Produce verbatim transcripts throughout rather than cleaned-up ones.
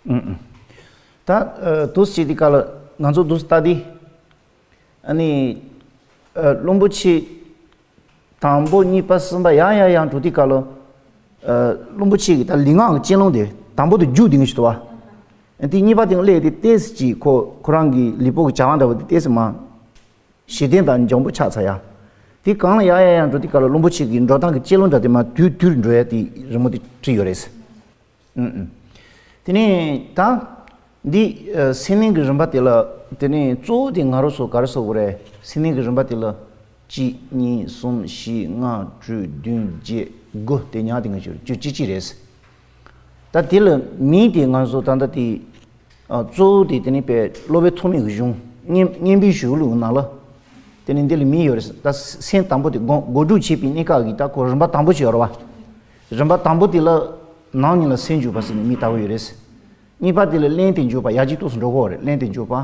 ཨུ་ཨུ། ད་ཨ་འདུག་སེ་བྱེད་དུས་སྐབས་ལ་ང་ཚོ་འདུག་སེ་ལྟ་དུས། ཨ་ནི་ཨ་བློན་པོ་ཆེ་དང་པོ་གཉིས་པ་གསུམ་པ་ཡང་ཡང་ཡང་འགྲོ་དུས་སྐབས་ལ། ཨ་བློན་པོ་ཆེ་གི་ད་ལུས་ངག་གི་སྤྱན་ལམ་དེ་དང་པོ་དེ་རྒྱུག་བསྡད་ཀྱི་ཞིག་འདུག་བ། དེ་གཉིས་པ་དེ་སླེབས་དེ་ཏོག་ཙམ་ཅིག་ཁོ་ཁོ་རང་གི་ལུས་པོ་གི་བྱ་བ་འདྲ་བོ་དེ་ཏོག་ཙམ་མར་ཞི་བདེ་དང་འཇམ་པོ་ཆགས་ཚར་ཡ། དེ་གང་ལ་ཡང་ཡང་ཡང་འགྲོ་དུས་སྐབས་ལ་བློན་པོ་ཆེ་གི་འགྲོ་སྟངས་ཀྱི་སྤྱན་ལམ་འདྲ་དེ་མར་དུད་དུད་འགྲོ་ཡ་དེ་རི་མོ་དེ་བྲིས་ཡོད་རེད། ཨུ་ཨུ། དེ་ནས་ད་འདི་ཨ་སེམས་གནས་ཀྱི་རིམ་པ་དེ་ལ། དེ་ནས་གཙོ་བོ་དེ་ང་རང་ཚོ་ག་རེ་ཟེར་དགོས་རེད། སེམས་གནས་ཀྱི་རིམ་པ་དེ་ལ་གཅིག་གཉིས་གསུམ་བཞི་ལྔ་དྲུག་བདུན་བརྒྱད་དགུ་དེ་ཉག་དེ་ང་ཚོ་བཅུ་གཅིག་གཅིག་རེད། ད་དེ་ལ་མིང་དེ་ང་ཚོ་ད་ལྟ་དེ་ཨ་གཙོ་བོ་དེ་དེ་ནི་པའི་སློབ་དཔོན་ཐོགས་མེད་ཀྱི་གཞུང་སྙན་སྙན་པའི་གཞུང་ལུགས་ནང་ལ། དེ་ནི་འདི་ལ་མིང་ཡོད་རེད། ད་སེམས་དང་པོ་དེ་སྒོམ་སྒོམ་སྒྲུབ་བྱེད་པའི་གནས་སྐབས་ཀྱི་ད་ཁོ་རིམ་པ་དང་པོ་ཅིག་ཡོད་རེད་བ། རིམ་པ་དང་པོ་དེ་ལ་ནང་ཉིད་ལ་སེམས་འཇུག་པ་ཟེར་ནས་མིང་བཏགས་ཀྱི་ཡོད་རེད། གཉིས་པ་དེ་ལ་བརླན་ཏེ་འཇུག་པ། ཡར་རྒྱས་ཏོག་ཙམ་འགྲོ་གི་ཡོད་རེད། བརླན་ཏེ་འཇུག་པ།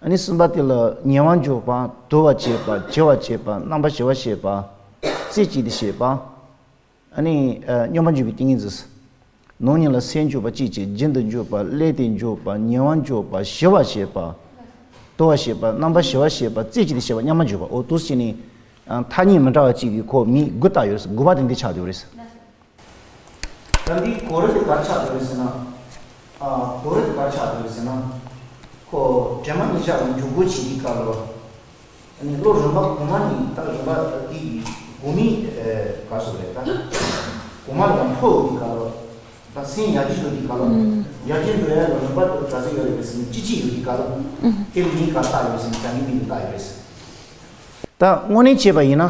ཨ་ནི་གསུམ་པ་དེ་ལ་ཉེ་བར་འཇུག་པ། དུལ་བར་བྱེད་པ། བརྗེ་བར་བྱེད་པ། རྣམ་པར་ཞི་བར་བྱེད་པ། རྩེ་གཅིག་ཏུ་བྱེད་པ། ཨ་ནི་ཨ་སྙོམས་པར་འཇུག་པའི་ཏིང་ངེ་འཛིན། ནང་ཉིད་ལ་སེམས་འཇུག་པ་གཅིག་བྱས། རྒྱུན་དུ་འཇུག་པ། བརླན་ཏེ་འཇུག་པ། ཉེ་བར་འཇུག་པ། ཞི་བར་བྱེད་པ། དུལ་བར་བྱེད་པ། རྣམ་པར་ཞི་བར་བྱེད་པ། རྩེ་གཅིག་ཏུ་བྱེད་པ། མཉམ་པར་འཇུག་པ། འོ་འདུག་སེ་བྱས་ནས་ཨ་ཐ་སྙད་མི་འདྲ་བ་གཅིག་གིས་ཁོ་མིང་དགུ་བཏགས་ཡོད་རེད། དགུ་པ་དེ་འདི་ཆགས་བསྡད་ཡོད་རེད། ད་འདི་གོ་རིམ་དེ་ག་རེ་ཆགས་བསྡད་ཡོད་རེད་ཟེར་ན། ཨ་གོ་རིམ་དེ་ག་རེ་ཆགས་བསྡད་ཡོད་རེད་ཟེར་ན། ཁོ་དྲན་པ་ཉིད་བཞག་ལ་འཇུག་སྒོ་བྱེད་དུས་སྐབས་ལ། ཨ་ནི་བློ་རིམ་པ་གོང་མ་ནས་ད་རིམ་པ་འདི་གི་གོང་མའི་ཨ་ག་རེ་ཟེར་དགོས་རེད། ད་གོང་མ་ལ་ཡང་མཐོ་འོང་དུས་སྐབས་ལ། ད་སེམས་ཡར་རྒྱས་འགྲོ་དུས་སྐབས་ལ། ཨུམ། ཡར་རྒྱས་འགྲོ་ཡ་ལ་རིམ་པ་དེ་ག་ཚོད་ཡོད་རེད་ཟེར་ན་བཅུ་གཅིག་ཡོད་དུས་སྐབས་ལ། ཨུམ། དེ་ལ་མིང་ག་རེ་བཏགས་ཡོད་ཟེར་ན་བྱ་དངོས་མིང་དེ་བཏགས་ཡོད་རེད། ད་དངོས་གནས་བྱས་པ་ཡིན་ན།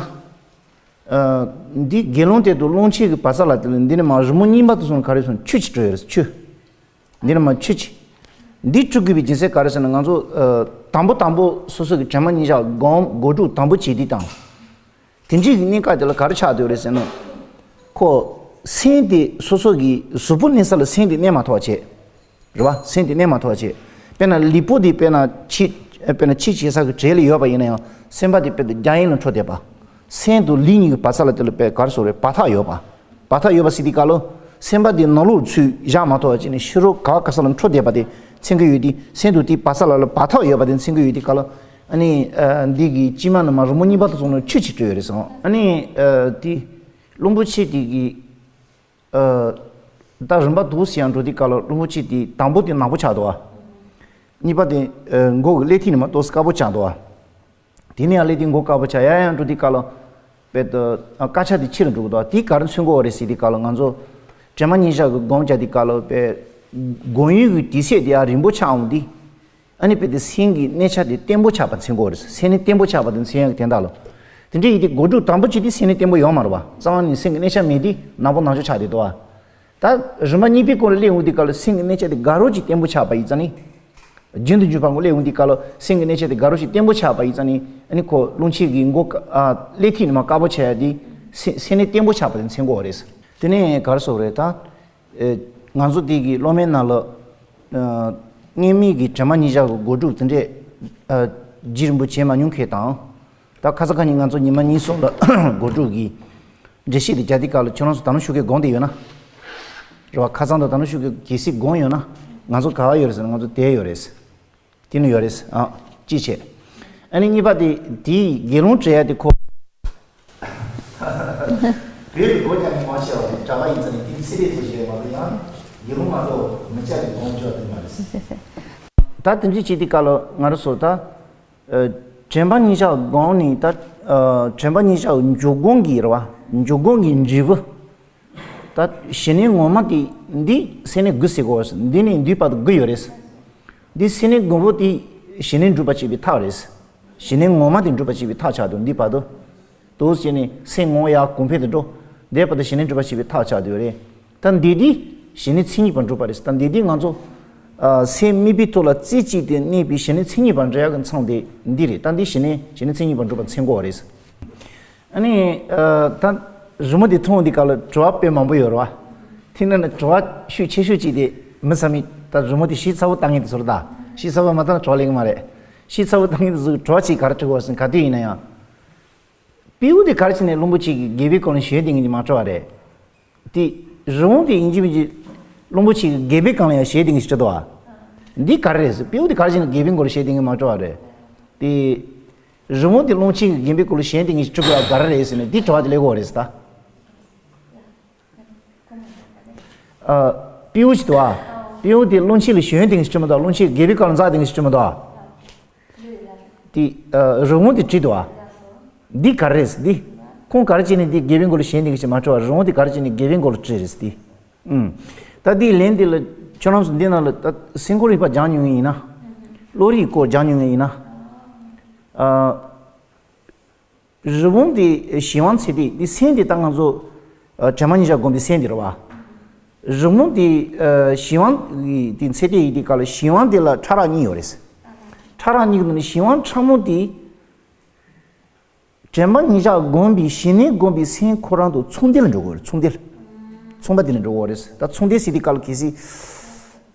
ཨ་འདི་དགེ་སློང་དེ་དང་སློབ་མ་ཆེ་གི་བར་མཚམས་ལ། དེ་ལ་འདི་ནས་མར་རི་མོ་གཉིས་པ་དེ་ཚོ་ག་རེ་སོང་། ཆུ་ཅིག་བྲིས་ཡོད་རེད། ཆུ། འདི་ནས་མར་ཆུ་ཅིག་འདི་བྲི་དགོས་པའི་རྒྱུ་མཚན་ག་རེ་ཟེར་ན། ང་ཚོ་ཨ་དང་པོ་དང་པོ་སོ་སོ་གི་དྲན་པ་ཉིད་བཞག་སྒོམ་སྒོམ་སྒྲུབ་དང་པོ་བྱེད་དུས་དང་། དེ་འདྲའི་གི་གནས་སྐབས་དེ་ལ་ག་རེ་ཆགས་བསྡད་ཡོད་རེད་ཟེར་ན། ཁོ་སེམས་དེ་སོ་སོ་གི་གཟུགས་པོ་གནས་ས་ལ་སེམས་དེ་གནས་མ་ཐུབ་པ་བྱས། རེད་བ། སེམས་དེ་གནས་མ་ཐུབ་པ་བྱས། དཔེར་ན་ལུས་པོ་དེ་དཔེར་ན་ཕྱི་དཔེར་ན་ཕྱི་བྱེད་ས་གི་གྲས་ལ་ཡོད་པ་ཡིན་ན་ཡང་། སེམས་པ་དེ་དཔེ་དེ་རྒྱ་ཡན་ལ་འཕྲོ་བསྡད་པ། སེམས་དང་ལུས་གཉིས་ཀྱི་བར་མཚམས་ལ་དེ་ལ་དཔེ་ག་རེ་ཟེར་དགོས་རེད། བར་ཐག་ཡོད་པ། བར་ཐག་ཡོད་པ་ཟེར་དུས་སྐབས་ལ། སེམས་པ་དེ་ནང་ལོགས་ཚུར་བཞག་མ་ཐུབ་པ་བྱས་ནས་ཕྱི་རོལ་ག་བ་ག་ས་ལ་འཕྲོ་བསྡད་པ་དེ་མཚོན་གྱི་ཡོད་དེ། སེམས་དང་དེའི་བར་མཚམས་ལ་ལ་བར་ཐག་ཡོད་པ་དེ་མཚོན་གྱི་ཡོད་དུས་སྐབས་ལ། ཨ་ནི་ཨ་འདི་གི་དཀྱིལ་མ་ནས་མར་རི་མོ་གཉིས་པ་དེ་ཚོ་ནང་ཆུ་ཅིག་བྲིས་ཡོད་རེད་ཟེར། ཨ་ནི་ཨ་དེ་བློན་པོ་ཆེ་དེ་གི་ཨ་ད་རིམ་པ་འདུག་སེ་ཡར་འགྲོ་དུས་སྐབས་ལ། བློན་པོ་ཆེ་དེ་དང་པོ་དེ་ནག་པོ་ཆགས་འདུག་བ། གཉིས་པ་དེ་ཨ་མགོ་གི་ཀླད་ཐིག་ནས་མར་ཏོག་ཙམ་དཀར་པོ་ཆགས་འདུག་བ། དེ་ནས་ཡར་ཀླད་ཐིག་མགོ་དཀར་པོ་ཆགས། ཡར་ཡར་འགྲོ་དུས་སྐབས་ལ་དཔེ་དེ་ཨ་དཀར་ཆ་དེ་ཕྱི་ལ་འགྲོ་གི་འདུག་བ། དེ་ག་རེ་མཚོན་གྱི་ཡོད་རེད་ཟེར་དུས་སྐབས་ལ། ང་ཚོ་དྲན་པ་ཉིད་བཞག་གི་སྒོམ་རྒྱག་དུས་སྐབས་ལ་དཔེ་སྒོམ་ཡུལ་གྱི་དུས་ཚོད་དེ་ཡར་རིང་པོ་ཆགས་འོང་དུས། ཨ་ནི་དཔེ་དེ་སེམས་ཀྱི་གནས་ཆ་དེ་བརྟན་པོ་ཆགས་པ་མཚོན་གྱི་ཡོད་རེད། སེམས་གནས་བརྟན་པོ་ཆགས་པ་དེ་མཚོན་ཡག་གི་དོན་དག་ལ། དེ་འདྲ་ཡིན་དུས་སྒོམ་སྒྲུབ་དང་པོ་བྱེད་དུས་སེམས་གནས་བརྟན་པོ་ཡོད་མ་རེད་བ། རྩ་བ་ནས་སེམས་ཀྱི་གནས་ཆ་མེད་དུས་ནག་པོ་ནག་ཆུ་ཆགས་བསྡད་འདུག་བ། ད་རིམ་པ་གཉིས་པའི་སྐོར་ལ་སླེབས་འོང་དུས་སྐབས་ལ་སེམས་ཀྱི་གནས་ཆ་དེ་དགའ་རབ་ཅིག་བརྟན་པོ་ཆགས་པ་ཡིན་ཙང་ནི། རྒྱུན་དུ་འཇུག་པ་སྐོར་སླེབས་འོང་དུས་སྐབས་ལ་སེམས་ཀྱི་གནས་ཆ་དེ་དགའ་རབ་ཅིག་བརྟན་པོ་ཆགས་པ་ཡིན་ཙང་ནི། ཨ་ནི་ཁོ་བློན་ཆེ་གི་མགོ་ཀ་ཨ་ཀླད་ཐིག་ནས་མར་དཀར་པོ་ཆགས་ཡ་དེ་སེམས་སེམས་གནས་བརྟན་པོ་ཆགས་པ་དེ་མཚོན་གྱི་ཡོད་རེད། དེ་ནས་ག་རེ་ཟེར་དགོས་རེད་ད། ཨེ་ང་ཚོ་འདི་གི་སློབ་མའི་ནང་ལ། ཨ་སྔོན་མའི་གི་དྲན་པ་ཉིད་བཞག་གི་སྒོམ་སྒྲུབ་དེ་འདྲས་ཨ་རྒྱུན་རིང་པོ་བྱས་མ་མྱོང་མཁན་དང་། ད་ཁ་སང་ཁ་ཉིན་ང་ཚོ་ཉི་མ་གཉིས་གསུམ་ལ་སྒོམ་སྒྲུབ་ཀྱི་འགྲེལ་བཤད་དེ་རྒྱག་དུས་སྐབས་ལ། ཁྱོད་རང་ཚོ་ད་ནང་བཞིན་གྱི་སྒོམ་བསྡད་ཡོད་ན། རེད་བ། ཁ་སང་དང་ད་ནང་བཞིན་གྱི་གལ་སྲིད་སྒོམ་ཡོད་ན། ང་ཚོ་ག་པར་ཡོད་རེད་ཟེར་ན། ང་ཚོ་དེར་ཡོད་རེད། དེ་ནི་ཡོད་རེད། ཨ་གཅིག་བྱས། ཨ་ནི་གཉིས་པ་དེ། དེའི་དགེ་སློང་བྲི་ཡ་དེ་ཁོ། བོད་ཀྱི་སྒོ་རྒྱག་མཁན་མང་ཆེ་བ་དེ་གྲྭ་པ་ཡིན་ཙང་ནི་དེའི་ཚེ་ལས་ཐོག་བྱས་མ་གཏོགས། ཡང་དགེ་སློང་མ་གཏོགས་མི་སྐྱ་གི་སྒོམ་བྱེད་པ་དེ་མ་རེད། ད་དེ་འདྲ་བྱེད་དུས་སྐབས་ལ་ང་རང་ཚོ་ད་ཨ་དྲན་པ་ཉིད་བཞག་སྒོམ་ནི། ད་ཨ་དྲན་པ་ཉིད་བཞག་འཇུག་སྒོམ་གྱི་རེད་བ། འཇུག་སྒོམ་གྱི་འབྲས་བུ། ད་ཞི་གནས་ངོ་མ་དེ་འདི་སེམས་གནས་དགུ་ཟེར་གོ། འདི་ནས་འདིའི་བར་དུ་དགུ་ཡོད་རེད། འདི་སེམས་གནས་དགུ་པོ་དེ་ཞི་གནས་སྒྲུབ་པར་བྱེད་པའི་ཐབས་རེད། ཞི་གནས་ངོ་མ་དེ་སྒྲུབ་པར་བྱེད་པའི་ཐབས་ཆགས་འདུག་འདིའི་བར་དུ། འདུག་སེ་བྱས་ནས་སེམས་ངོ་ཡར་གོང་འཕེལ་དུ་འགྲོ། འདིའི་བར་དུ་ཞི་གནས་སྒྲུབ་པར་བྱེད་པའི་ཐབས་ཆགས་བསྡད་ཡོད་རེད། ད་འདི་དེ་ཞི་གནས་མཚན་ཉིད་པར་འགྲུབ་པ་རེད། ད་འདི་དེ་ང་ཚོ་ཨ་སེམས་དམིགས་པའི་ཐོག་ལ་རྩེ་གཅིག་ཏུ་གནས་པའི་ཞི་གནས་མཚན་ཉིད་པར་འགྲོ་ཡག་གི་མཚམས་དེ་འདི་རེད། ད་འདི་ཞི་གནས་ཞི་གནས་མཚན་ཉིད་པར་འགྲུབ་པ་མཚོན་གྱི་ཡོད་རེད། ཨ་ནི་ཨ་ད་རི་མོ་དེ་མཐོང་དུས་སྐབས་ལ་དྲི་བ་དཔེ་མང་པོ་ཡོད་རེད་བ། དེ་ནང་ནས་དྲི་བ་ཤུགས་ཆེ་ཤོས་གཅིག་དེ། མི་ཚང་མས་ད་རི་མོ་དེ་ཞིབ་ཚགས་པོ་བལྟ་མཁན་དེ་ཚོ་རེད་ད། ཞིབ་ཚགས་པོ་མ་བལྟས་ན་དྲི་བ་སླེབས་ཀྱི་མ་རེད། ཞིབ་ཚགས་པོ་བལྟ་མཁན་དེ་ཚོས་དྲི་བ་གཅིག་ག་རེ་དྲི་གི་ཡོད་ཟེར་ན། ག་དུས་ཡིན་ན་ཡང་། སྤྲེའུ་དེ་ག་རེ་བྱས་ནས་བློན་པོ་ཆེ་གི་སྒལ་པའི་སྐོར་ནས་ཞོན་བསྡད་མཁན་དེ་མ་དྲི་བ་རེད། དེ་རི་བོང་དེ་ཡིན་གཅིག་མིན་གཅིག་ རླུང་བུ་ཆེ་གི་སྒལ་པའི་སྒང་ལ་ཡང་ཞལ་དེ་ངས་ཅིག་བྲིས་འདུག་ཨ། འདི་ག་རེ་རེད་ཟེར། སྤྲེའུ་དེ་ག་རེ་བྱས་ནས་སྒལ་པའི་མགོ་ལ་ཞལ་དེ་ངས་མ་བྲིས་པ་རེད། དེ། རི་བོང་དེ་རླུང་ཆེ་གི་སྒལ་པའི་མགོ་ལ་ཞལ་དེ་ངས་ཅིག་བྲིས་པ་ག་རེ་རེད་ཟེར་ནས་འདི་དྲི་བ་དེ་སླེབས་ཀྱི་ཡོད་རེད་ཟེར་ད། ཨ། སྤྲེའུ་ཞིག་འདུག་ཨ། སྤྲེའུ་དེ་རླུང་ཆེ་ལ་ཞོན་དེ་ངས་ཅིག་བྲིས་མི་འདུག་རླུང་ཆེ་གི་སྒལ་པའི་སྒང་ལ་འཛེགས་དེ་ངས་ཅིག་བྲིས་མི་འདུག་ཨ། དེ། ཨ། རི་བོང་དེ་བྲིས་འདུག་ཨ། འདི་ག་རེ་རེད་ཟེར་འདི། ཁོང་ག་རེ་བྱས་ནས་འདི་སྒལ་པའི་མགོ་ལ་ཞལ་དེ་ངས་ཅིག་མ་བྲིས་པ། རི་བོང་དེ་ག་རེ་བྱས་ནས་སྒལ་པའི་མགོ་ལ་བྲིས་རེད་ཟེར་འདི། ཨུམ། ད་འདིའི་ལན་འདི་ལ་ཁྱོད་རང་ཚོ་འདི་ནང་ལ་ད་སེམས་ཁུར་རིག་པ་སྦྱངས་མྱོང་ངེས་ཡིན་ན། བློ་རིག་སྐོར་སྦྱངས་མྱོང་ངེས་ཡིན་ན། ཨ། རི་བོང་དེ་གཞན་དབང་ཚད་ལྡན་འདི་སེམས་དེ་ད་ང་ཚོ། ཨ། དྲན་པ་ཉིད་བཞག་སྒོམ་པའི་སེམས་དེ་རེད་བ། རི་བོང་དེ། ཨ། གཞན་དབང་གི་དེ་ཚད་ལྡན་ཡིན་དུས་སྐབས་ལ་གཞན་དབང་དེ་ལ་ཕྲ་རགས་གཉིས་ཡོད་རེད། ཕྲ་རགས་གཉིས་ཀྱི་ནང་ནས་གཞན་དབང་ཕྲ་མོ་དེ། དྲན་པ་ཉིད་བཞག་སྒོམ་པའི་གཞི་གནས་སྒོམ་པའི་སེམས་ཁོ་རང་དང་མཚུངས་ལྡན་ལ་འགྲོ་དགོས་རེད། མཚུངས་ལྡན། མཚུངས་པ་དེ་ལ་འགྲོ་དགོས་རེད། ད་མཚུངས་ལྡན་ཟེར་དུས་སྐབས་ལ་གལ་སྲིད།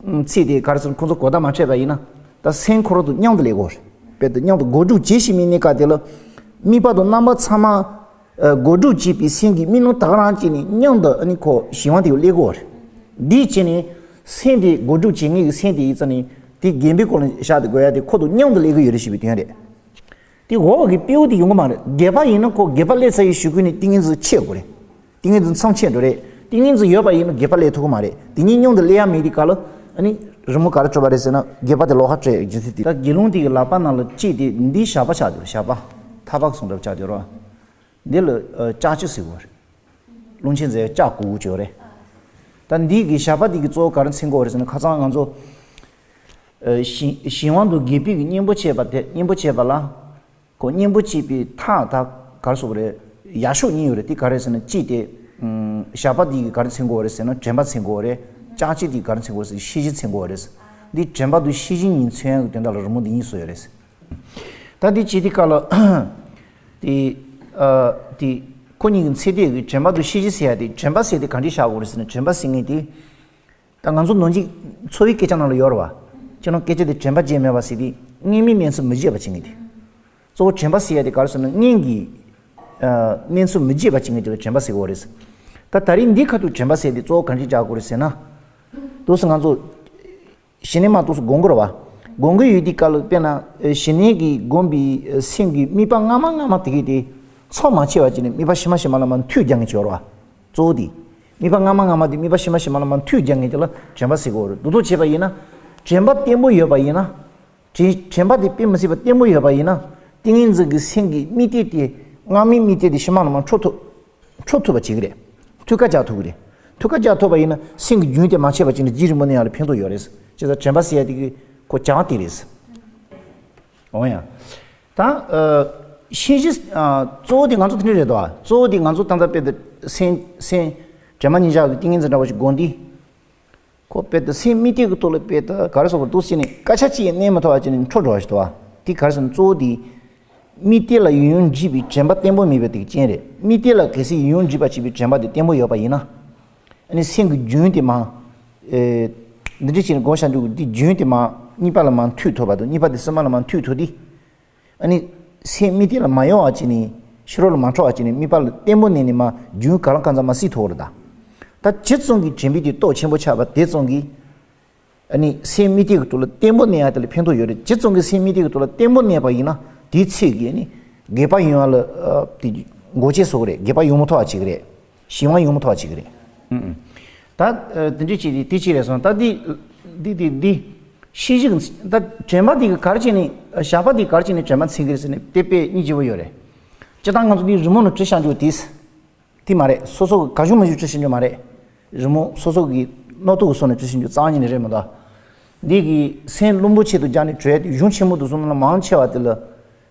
ཨམ། ཚིག་དེ་ག་རེ་ཟེར་ན་ཁོང་ཚོ་གོ་བརྡ་མ་འཕྲོད་པ་ཡིན་ན། ད་སེམས་ཁོ་རང་དང་མཉམ་དུ་སླེབས་དགོས་རེད། དཔེར་ན་མཉམ་དུ་དགོད་སྒྲུབ་བྱེད་བཞིན་པའི་གནས་སྐབས་དེ་ལ། དམིགས་པ་དང་རྣམ་པ་ཚང་མ། ཨ། དགོད་སྒྲུབ་བྱེད་པའི་སེམས་ཀྱི་མིག་རྣ་ད་ག་རང་བྱས་ནས་མཉམ་དུ་ཨ་ནི་ཁོ་གཞན་དབང་དེ་སླེབས་དགོས་རེད། འདི་བྱས་ནས་སེམས་དེ་དགོད་སྒྲུབ་བྱེད་མཁན་གྱི་སེམས་དེ་ཡིན་ཙང་ནི་དེ་སྒལ་པའི་སྐོར་ལ་བཞག་སྟེ་དགོས་ཡ་དེ་ཁོ་དང་མཉམ་དུ་སླེབས་ཀྱི་ཡོད་རེད་ཞེས་པའི་དོན་རེད། དེ་འོག་གི་སྤྲེའུ་དེ་ཡོང་གི་མ་རེད། སྒལ་པ་ཡིན་ན་ཁོ་སྒལ་པ་སླེབས་ཚར་ཡི་གཞུག་གུ་ནས་ཏིང་ངེ་འཛིན་ཆད་དགོས་རེད། ཏིང་ངེ་འཛིན་མཚམས་ཆད་འགྲོ་རེད། ཏིང་ངེ་འཛིན་ཡོད་པ་ཡིན་ན་སྒལ་པ་སླེབས་ཐུབ་ཀྱི་མ་རེད། དེ་གཉིས་མཉམ་དུ་སླེབས་ཡ་མེད་དུས་སྐབས་ལ་ཨ་ནི་རི་མོ་ག་རེ་བྲིས་པ་རེད་ཟེར་ན་སྒལ་པ་དེ་ལོགས་ཀ་བྲིས་རྒྱུ་མཚན་དེ། ད་དགེ་སློང་དེ་གི་ལག་པ་ནང་ལ་གཅིག་དེ་འདི་ཞགས་པ་ཆགས་འདུག་ཞགས་པ། ཐག་པ་གསུང་འདྲ་ཆགས་འདུག་རོ། འདི་ལ་ཨ་ལྕགས་ཀྱུ་ཟེར་གྱི་ཡོད་རེད། རླུང་ཆེན་ཟེར་ལྕགས་གུག་གུག་ཅིག་ཡོད་རེད། ད་འདི་གི་ཞགས་པ་འདི་གི་གཙོ་བོ་ག་རེ་མཚོན་གྱི་ཡོད་རེད་ཟེར་ན་ཁ་སང་ང་ཚོ། ཨ། གཞན་གཞན་དབང་དང་སྒལ་པའི་གི་གཉེན་པོ་བྱེད་པ་དེ། གཉེན་པོ་བྱེད་པ་ལ། ཁོ་གཉེན་པོ་བྱེད་པའི་ཐག་ད་ག་རེ་ཟེར་དགོས་རེད། ཡ་ཤོག་གཉིས་ཡོད་རེད། དེ་ག་རེ་ཟེར་ན་གཅིག་དེ། ཨམ། ཞགས་པ་འདི་གི་ག་རེ་མཚོན་གྱི་ཡོད་རེད་ཟེར་ན་དྲན་པ་མཚོན་གྱི་ཡོད་རེད། ལྕགས་ཀྱུ་འདི་ག་རེ་མཚོན་གྱི་ཡོད་རེད་ཟེར་ན་ཤེས་བཞིན་མཚོན་གྱི་ཡོད་རེད། འདི་དྲན་པ་དང་ཤེས་བཞིན་གཉིས་མཚོན་ཡག་གི་དོན་དག་ལ་རི་མོ་འདི་གཉིས་བཟོས་ཡོད་རེད། ད་འདི་བྱེད་དུས་སྐབས་ལ། དེ། ཨ། དེ་ཁོ་གཉིས་ཀྱི་ཚད་ལྡན་གྱི་དྲན་པ་དང་ཤེས་བཞིན་ཟེར་ཡ་དེ། དྲན་པ་ཟེར་དེ་ག་འདྲས་བཞག་དགོས་རེད་ཟེར་ན། དྲན་པ་ཟེར་མཁན་དེ། ད་ང་ཚོ་ནང་གི་འཚོ་བའི་སྐད་ཆ་ནང་ལ་ཡོད་རེད་བ། ཁྱེད་རང་སྐད་ཆ་དེ་དྲན་པ་བརྗེད་མེད་པ་ཟེར་དེ། སྔོན་མའི་གནས་ཚུལ་མི་བརྗེད་པ་བྱེད་མཁན་དེ། གཙོ་བོ་དྲན་པ་ཟེར་ཡ་དེ་ག་རེ་ཟེར་ན་སྔོན་གྱི། ཨ། གནས་ཚུལ་མི་བརྗེད་པ་བྱེད་མཁན་དེ་ལ་དྲན་པ་ཟེར་གྱི་ཡོད་རེད། ད་ད་རེས་འདི་ཁ་ཐུག་དྲན་པ་ཟེར་དེ་གཙོ་བོ་ག་འདྲས་བཞག་དགོས་རེད་ཟེར་ན། དུས་སུ་ང་ཚོ། ཞི་གནས་མ་གཏོགས་སུ་སྒོམ་དགོས་རེད་བ། སྒོམ་གྱི་ཡོད་དུས་སྐབས་ལ་དཔེར་ན་ཞི་གནས་ཀྱི་སྒོམ་པའི་སེམས་ཀྱི་དམིགས་པ་སྔ་མ་སྔ་མ་དེ་གས་དེ་ཚོགས་མ་ཆེ་བ་བྱས་ནས་དམིགས་པ་ཕྱི་མ་ཕྱི་མ་ལ་མར་མཐུད་རྒྱག་མཁན་ཅིག་ཡོད་རེད་བ། གཙོ་བོ་དེ། དམིགས་པ་སྔ་མ་སྔ་མ་དེ་དམིགས་པ་ཕྱི་མ་ཕྱི་མ་ལ་མར་མཐུད་རྒྱག་མཁན་དེ་ལ་དྲན་པ་ཟེར་གྱི་ཡོད་རེད། འདུག་ཐོག་བྱས་པ་ཡིན་ན། དྲན་པ་བརྟན་པོ་ཡོད་པ་ཡིན་ན། དྲན་དྲན་པ་དེ་དཔེ་མི་སྲིད་པ་བརྟན་པོ་ཡོད་པ་ཡིན་ན། ཏིང་ངེ་འཛིན་གྱི་སེམས་ཀྱི་དམིགས་གཏད་དེ་སྔ་མའི་དམིགས་གཏད་དེ་ཕྱི་མ་ལ་མར་འཕྲོ་ཐུབ། འཕྲོ་ཐུབ་པ་བྱེད་ཀྱི་རེད། མཐུད་ཀ་རྒྱག་ཐུབ་ཀྱི་རེད། མཐུད་ཀ་རྒྱག་ཐུབ་པ་ཡིན་ན་སེམས་ཀྱི་རྒྱུན་དེ་མ་ཆད་པ་བྱས་ནས་རྗེས་རིང་པོ་གནས་ཡག་ལ་ཕན་ཐོགས་ཡོད་རེད། བྱས་ཙང་དྲན་པ་ཟེར་ཡ་དེ་གི་ཁོ་བྱ་བ་དེ་རེད། འོ་ཡ། ད། ཨ། ཤེས་བཞིན། ཨ། གཙོ་བོ་དེ་ང་ཚོ་དེ་འདྲ་རེད་དོ། གཙོ་བོ་དེ་ང་ཚོ་ད་ལྟ་དཔེ་དེ་སེམས་སེམས་དྲན་པ་ཉིད་བཞག་གི་ཏིང་ངེ་འཛིན་འདྲ་བོ་ཞིག་སྒོམ་དུས། ཁོ་དཔེ་དེ་སེམས་དམིགས་གཏད་ཀྱི་ཐོག་ལ་དཔེ་དེ་ག་རེ་ཟེར་དགོས་རེད། འདུག་སེ་ནས་སྐད་ཆ་གཅིག་ཡང་གནས་མི་ཐུབ་པ་བྱས་ནས་འཕྲོ་འགྲོ་བ་ཞིག་འདུག་བ། དེ་ག་རེ་ཟེར་ན་གཙོ་བོ་དེ། དམིགས་གཏད་ལ་ཡུན་རིང་འཇིགས་པའི་དྲན་པ་བརྟན་པོ་མེད་པའི་དེ་རྐྱེན་རེད། དམིགས་གཏད་ལ་གལ་སྲིད་ཡུན་རིང་འཇིགས་པ་བྱེད་པའི་དྲན་པ་དེ་བརྟན་པོ་ཡོད་པ་ཡིན་ན། ཨ་ནི་སེམས་ཀྱི་རྒྱུན་དེ་མར། ཨེ། འདི་འདྲ་བྱས་ནས་སྒོམ་བྱ་འཇུག་གི་འདི་རྒྱུན་དེ་མར་གཉིས་པ་ལ་མར་མཐུད་ཐུབ་པ་དང་གཉིས་པ་དེ་གསུམ་པ་ལ་མར་མཐུད་ཐུབ་དུས། ཨ་ནི། སེམས་དམིགས་གཏད་ལ་མ་གཡེང་བ་བྱས་ནས་ཕྱི་རོལ་ལ་མ་འཕྲོ་བ་བྱས་ནས་དམིགས་པ་ལ་བརྟན་པོ་གནས་ནས་མར་རྒྱུན་གང་ལ་གང་འཚམ་མར་གཟིགས་ཐུབ་པ་རེད་ད། ད་ཇི་ཙམ་གྱིས་དྲན་པའི་དེ་རྟོགས་ཆེན་པོ་ཆགས་པ་དེ་ཙམ་གྱིས། ཨ་ནི་སེམས་དམིགས་གཏད་ཀྱི་ཐོག་ལ་བརྟན་པོ་གནས་ཡ་དེ་ལ་ཕན་ཐོགས་ཡོད་རེད། ཇི་ཙམ་གྱིས་སེམས་དམིགས་གཏད་ཀྱི་ཐོག་ལ་བརྟན་པོ་གནས་པ་ཡིན་ན་དེའི་ཚེ་གི་ཨ་ནི་སྒལ་པ་ཡོང་ཡ་ལ་ཨ་དེ་འགོག་རྐྱེན་བཟོ་གི་རེད། སྒལ་པ་ཡོང་མི་ཐུབ་པ་བྱེད་ཀྱི་རེད། གཞན་དབང་ཡོང་མི་ཐུབ་པ་བྱེད་ཀྱི་རེད། ཨུ་ཨུ། ད་ཨ་དེ་འདྲས་བྱས་ཏེ་དེ་གཅིག་རེད་སོང་། ད་འདི་འདི་འདི་འདི་ཤེས་བཞིན་ད་དྲན་པ་འདི་གི་ག་རེ་བྱས་ནས་ཞགས་པ་འདི་ག་རེ་བྱས་ནས་དྲན་པ་འཚོལ་གི་རེད་ཟེར་ནས་དེ་དཔེ་སྙིང་རྗེ་པོ་ཡོད་རེད། སྤྱིར་བཏང་ང་ཚོ་འདི་རི་མོ་ནང་བྲིས་བཞག་རྒྱུ་དེ། དེ་མ་རེད། སོ་སོ་གི་ག་ཞུ་མ་ཞུ་བྲིས་ཤེས་རྒྱུ་མ་རེད། རི་མོ་སོ་སོ་གི་རྣོ་རྟུལ་གྱི་སོ་ནས་བྲིས་ཤེས་རྒྱུ་རྩ་བ་ཉིད་ནས་རེད་མི་འདུག་འདི་གི་སེམས་རླུང་བུ་ཆེ་དུ་སྦྱར་ནས་བྲིས་ཏེ་གཞུང་ཆེན་མོ་དུ་སོང་ན་མང་ཆེ་བ་དེ་ལ་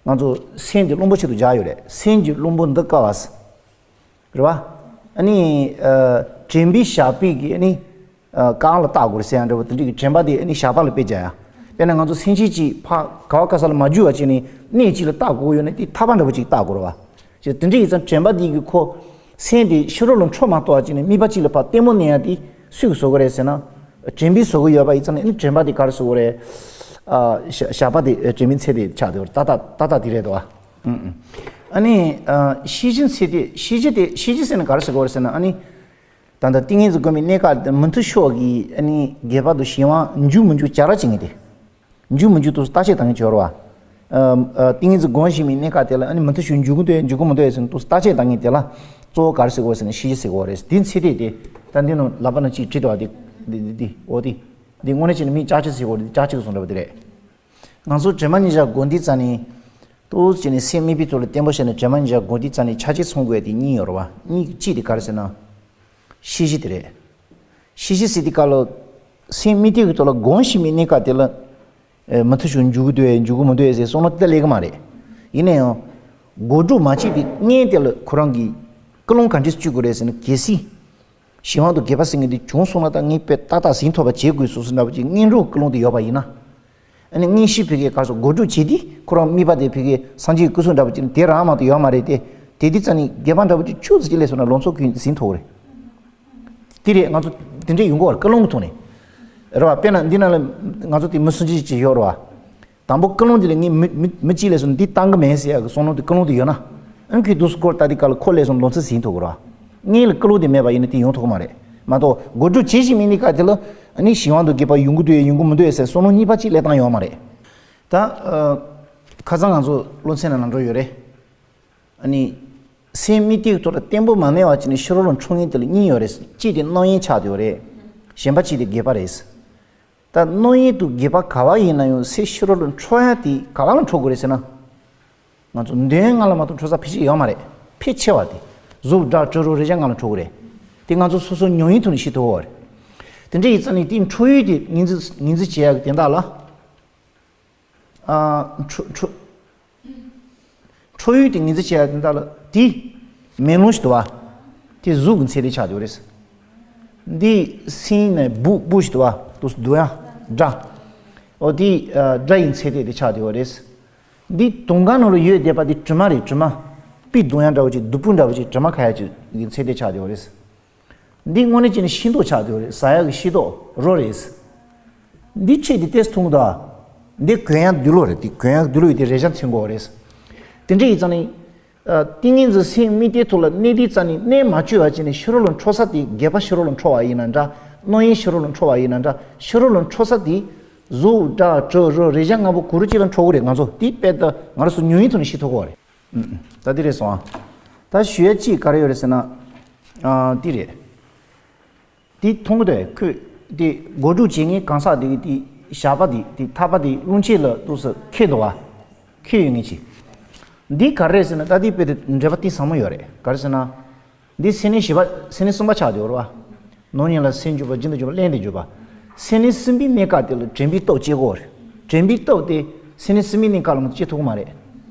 ང་ཚོ་སེམས་དེ་རླུང་བུ་ཆེ་དུ་སྦྱར་ཡོད་རེད། སེམས་ཀྱི་རླུང་བུ་འདི་ཀ་བ་ཟེར། རེད་བ། ཨ་ནི། ཨ། དྲན་པའི་ཞགས་པའི་གི་ཨ་ནི། ཨ། རྐང་ལ་བཏགས་དགོས་རེད་ཟེར་ཡ་འདྲ་བོ་དེ་འདྲ་གི་དྲན་པ་དེ་ཨ་ནི་ཞགས་པ་ལ་དཔེ་བྱ་ཡ། དཔེར་ན་ང་ཚོ་སེམས་ཅན་གཅིག་ཕར་ག་བ་ག་ས་ལ་མ་རྒྱུག་པ་བྱས་ནས་གནས་གཅིག་ལ་བཏགས་དགོས་ཡོད་ན་དེ་ཐག་པ་འདྲ་བོ་ཅིག་བཏགས་དགོས་རེད་བ། ཅེས་དེ་འདྲ་ཡིན་ཙང་དྲན་པ་འདི་གི་ཁོ། སེམས་དེ་ཕྱི་རོལ་ལ་འཕྲོ་མ་གཏོགས་པ་བྱས་ནས་དམིགས་པ་གཅིག་ལ་ཕར་བརྟན་པོ་གནས་ཡ་དེ་སུས་བཟོ་གི་རེད་ཟེར་ན། དྲན་པས་བཟོ་གི་ཡོད་པ་ཡིན་ཙང་ནི་དྲན་པ་དེ་ག་རེ་བཟོ་གི་རེད། ཨ། ཞགས་ཞགས་པ་དེ་དྲན་པའི་ཚད་དེ་ཆགས་བསྡད་པ་རེད། ཏག་ཏག་ཏག་ཏག་དེ་རེད་དོ། ཨུ་ཨུ། ཨ་ནི། ཨ། ཤེས་བཞིན་ཚད་དེ་ཤེས་བཞིན་དེ་ཤེས་བཞིན་ཟེར་ན་ག་རེ་ཟེར་གི་རེད་ཟེར་ན་ཨ་ནི། ད་ ད་ལྟ་ཏིང་ངེ་འཛིན་སྒོམ་པའི་གནས་སྐབས་དེ་མུ་མཐུད་ཤོག་གི་ཨ་ནི་སྒལ་པ་དུ་གཞན་དབང་འཇུག་མི་འཇུག་བྱ་ར་བྱེད་ངེས་ཏེ། འཇུག་མི་འཇུག་དུ་བརྟག་དཔྱད་བཏང་གི་ཡོད་རེད་བ། ཨ་ཨ་ཏིང་ངེ་འཛིན་སྒོམ་བཞིན་པའི་གནས་སྐབས་དེ་ལ་ཨ་ནི་མུ་མཐུད་ཤོག་འཇུག་གི་འདུག་འཇུག་གི་མི་འདུག་ཟེར་ནས་དུ་བརྟག་དཔྱད་བཏང་གི་དེ་ལ་གཙོ་བོ་ག་རེ་ཟེར་དགོས་ཟེར་ན་ཤེས་བྱ་ཟེར་དགོས་རེད། འདི་ཚེ་འདས་དེ་ད་འདི་ནང་ལག་པ་ནང་ཅིག་བྲིས་འདུག་བ། འདི་འདི་འདི་འདི་འོ་འདི་འདི་དངོས་གནས་བྱས་ན་མིས་ལྕགས་ཆ་ཟེར་དགོས་རེད། འདི་ལྕགས་ཆ་གི་བཟོ་འདྲ་པོ་དེ་རེད། ང་ཚོ་དྲན་པ་ཉིད་བཞག་དགོས་འདི་རྩ་ནས་དུ་བྱས་ནས་སེམས་དམིགས་པའི་ཐོག་ལ་བརྟན་པོ་བྱས་ནས་དྲན་པ་ཉིད་བཞག་དགོས་འདི་རྩ་ནས་ཆ་ཆེ་ཚང་དགོས་དེ་གཉིས་ཡོད་རེད་བ། གཉིས་གཅིག་དེ་ག་རེ་ཟེར་ན། ཤེས་བྱ་དེ་རེད། ཤེས་བྱ་ཟེར་དུས་སྐབས་ལ། སེམས་དམིགས་གཏད་ཀྱི་ཐོག་ལ་སྒོམ་བཞིན་པའི་གནས་སྐབས་དེ་ལ། ཨེ་མུ་མཐུད་ཤོག་འཇུག་གི་འདུག་ཨེ་འཇུག་གི་མི་འདུག་ཨེ་ཟེར་བསམ་བློ་དེ་སླེབས་ཀྱི་མ་རེད། ཡིན་ན་ཡང་། སྒོམ་སྒྲུབ་མ་བྱས་པའི་སྔོན་དེ་ལ་ཁོ་རང་གིས་ཀུན་སློང་ག་འདྲས་བཅོས་དགོས་རེད་ཟེར་ན། གལ་སྲིད། གཞན་དབང་དུ་སྒལ་པ་ཟེར་མཁན་དེ་བྱུང་སོང་ན་ད་ངས་དཔེ་ཏག་ཏག་ཟིན་ཐུབ་པ་བྱེད་དགོས་སོ་སོ་འདྲ་པོ་ཅིག་སྔོན་འགྲོ་ཀུན་སློང་དེ་ཡོད་པ་ཡིན་ན། ཨ་ནི་དངོས་གཞི་ཕ་གིའི་སྐབས་སུ་སྒོམ་སྒྲུབ་བྱེད་དུས་ཁོ་རང་དམིགས་པ་དེ་ཕ་གིའི་སངས་རྒྱས་ཀྱི་སྐུ་གཟུགས་འདྲ་པོ་ཅིག་དེ་རང་མ་གཏོགས་ཡོད་མ་རེད་དེ། དེ་དུས་རྩ་ནས་སྒལ་པ་འདྲ་པོ་ཅིག་ཆུ་ཙམ་ཅིག་སླེབས་སོང་ན་ལང་ཚོ་ཀུན་ཟིན་ཐུབ་རེད། དེ་རེད། ང་ཚོ་དེ་འདྲས་ཡོང་གི་ཡོད་རེད། ཀུན་སློང་གི་ཐོག་ནས་རེད་བ། དཔེར་ན་འདི་ནང་ལ་ང་ཚོ་དེ་མི་སུམ་ཅུ་ཅིག་ཡོད་རེད་བ། དང་པོ་ཀུན་སློང་དེ་ལ་ངས་མི་མི་མི་གཅིག་སླེབས་སོང་ན་འདི་བཏང་གི་མེད་ཟེར་ཡག་གི་བསམ་བློ་དེ་ཀུན་སློང་དེ་ཡོད་ན། ཨ་ནི་ཁོས་དུས་སུ་སྐོར་ལྟ་དུས་སྐབས་ལ་ཁོ་སླེབས་སོང་ན་ལང་ཚོ་ཟིན་ཐུབ་ཀྱི་རེད་བ། སྔོན་ལ་ཀུན་སློང་དེ་མེད་པ་ཡིན་ན་དེ་ཡོང་ཐུབ་ཀྱི་མ་རེད། མ་གཏོགས་སྒོམ་སྒྲུབ་བྱེད་བཞིན་མེད་ནི་སྐབས་དེ་ལ་ཨ་ནི་གཞན་དབང་དུ་སྒལ་པ་ཡོང་གི་འདུག་ཡོང་གི་མི་འདུག་ཟེར་བསམ་བློ་གཉིས་པ་གཅིག་སླེབས་སྟངས་ཡོད་མ་རེད། ད་ཨ་ཁ་སང་ང་ཚོ་སློབ་ཚན་ནང་ལ་འགྲོ་ཡོད་རེད། ཨ་ནི། སེམས་དམིགས་གཏད་ཀྱི་ཐོག་ལ་བརྟན་པོ་མ་གནས་པ་བྱས་ནས་ཕྱི་རོལ་ལ་འཕྲོ་མཁན་དེ་ལ་གཉིས་ཡོད་རེད། གཅིག་དེ་རྣམ་གཡེང་ཆགས་བསྡད་ཡོད་རེད། གཞན་པ་གཅིག་དེ་སྒལ་པ་རེད། ད་རྣམ་གཡེང་དང་སྒལ་པ་ག་པར་ཡིན་ན་ཡང་སེམས་ཕྱི་རོལ་ལ་འཕྲོ་ཡག་དེ་ག་པ་ལ་འཕྲོ་དགོས་རེད་ཟེར་ན། ང་ཚོ་འདོད་ཡོན་ལྔ་ལ་མ་གཏོགས་འཕྲོ་ས་ཕལ་ཆེར་ཡོད་མ་རེད། ཕལ་ཆེ་བ་དེ། གཟུགས་སྒྲ་དྲི་རོ་རེག་བྱ་ལྔ་ལ་འཕྲོ་གི་རེད། དེ་ང་ཚོ་སོ་སོ་ཉམས་ཡུན་ཐུང་ནས་ཤེས་ཐུབ་ཡོད་རེད། དེ་འདྲ་ཡིན་ཙང་ནི་དེའི་འཕྲོ་ཡུལ་དེ་ངོས་འཛིན་ངོས་འཛིན་བྱེད་ཡག་གི་དོན་དག་ལ། ཨ། འཕྲོ་འཕྲོ། འཕྲོ་ཡུལ་དེ་ངོས་འཛིན་བྱེད་ཡག་དོན་དག་ལ་དེ། མེ་ལོང་ཞིག་འདུག་བ། དེ་གཟུགས་ཀྱི་ཚད་དེ་ཆགས་བསྡད་ཡོད་རེད། འདི་སེམས་ནས་སྦུག་སྦུག་ཞིག་འདུག་བ། དུ་སྡུག་ཡང་། སྒྲ། འོ་དེ་ཨ། སྒྲ་ཡི་ཚད་དེ་དེ་ཆགས་བསྡད་ཡོད་རེད། འདི་དུང་ཁང་ནང་ལ་ཡོད་བསྡད་པ་དེ་དྲི་མ་རེད། དྲི་མ། སྤུས་སྡུག་ཡང་འདྲ་བོ་ཅིག་སྡུག་པོ་འདྲ་བོ་ཅིག་དྲི་མ་ཁ་ཡག་ཅིག་གི་ཚད་དེ་ཆགས་བསྡད་ཡོད་རེད། འདི་དངོས་གནས་བྱས་ན་ཤིང་ཏོག་ཆགས་བསྡད་ཡོད་རེད། ཟ་ཡག་གི་ཤིང་ཏོག་རོ་རེད། འདི་ཕྱེ་དེ་ཏེས་འཐུང་གི་འདུག་ཨ། འདི་གོན་ཡག་འདུལ་ལོ་རེད། དེ་གོན་ཡག་འདུལ་ལོ་ཡོད་དེ་རེག་བྱ་མཚོན་གོ་རེད། དེ་འདྲ་ཡིན་ཙང་ནི། ཨ། ཏིང་ངེ་འཛིན་སེམས་དམིགས་གཏད་ཐོག་ལ་གནས་དེའི་རྩ་ནས་གནས་མ་བཅུག་པ་བྱས་ནས་ཕྱི་རོལ་ལ་འཕྲོ་ས་དེ་སྒལ་པ་ཕྱི་རོལ་ལ་འཕྲོ་བ་ཡིན་ན་འདྲ། རྣམ་གཡེང་ཕྱི་རོལ་ལ་འཕྲོ་བ་ཡིན་ན་འདྲ། ཕྱི་རོལ་ལ་འཕྲོ་ས་དེ། གཟུགས་སྒྲ་དྲི་རོ་རེག་བྱ་ལྔ་པོ་ག་རེ་ཅིག་ལ་འཕྲོ་གི་རེད། ང་ཚོ་དེ་དཔེ་ད་ང་རང་ཚོ་ཉམས་ཡུན་ཐུང་ནས་ཤེས་ཐུབ་གོ་རེད། ཨུ་ཨུ། ད་འདི་རེད་སོང་ཨ། ད་ཞུ་ཡ་གཅིག་ག་རེ་ཡོད་རེད་ཟེར་ན། ཨ། འདི་རེད། འདི་མཐོང་གི་འདུག་ཁོས་འདི་སྒོམ་སྒྲུབ་བྱེད་མཁན་གང་ཟག་འདི་གི་འདི་ཞགས་པ་འདི་འདི་ཐག་པ་འདི་རླུང་ཆེན་ལ་འདུག་སེ་འཁེལ་འདུག་བ། འཁེལ་ཡོད་མཁན་ཅིག་འདི་ག་རེ་རེད་ཟེར་ན། ད་འདི་དཔེ་དེ་འགྲེལ་པ་གཏིང་ཟབ་མོ་ཡོད་རེད། ག་རེ་ཟེར་ན། འདི་སེམས་གནས་བཞི་པ་སེམས་གནས་གསུམ་པ་ཆགས་བསྡད་ཡོད་རེད་བ། ནང་ཉིད་ལ་སེམས་འཇུག་པ་རྒྱུན་དུ་འཇུག་པ་བརླན་དུ་འཇུག་པ། སེམས་གནས་གསུམ་པའི་གནས་སྐབས་དེ་ལ་དྲན་པའི་སྟོབས་སྐྱེ་དགོས་རེད། དྲན་པའི་སྟོབས་དེ་སེམས་གནས་གསུམ་པའི་གནས་སྐབས་ལ་མ་གཏོགས་སྐྱེ་ཐུབ་ཀྱི་མ་རེད།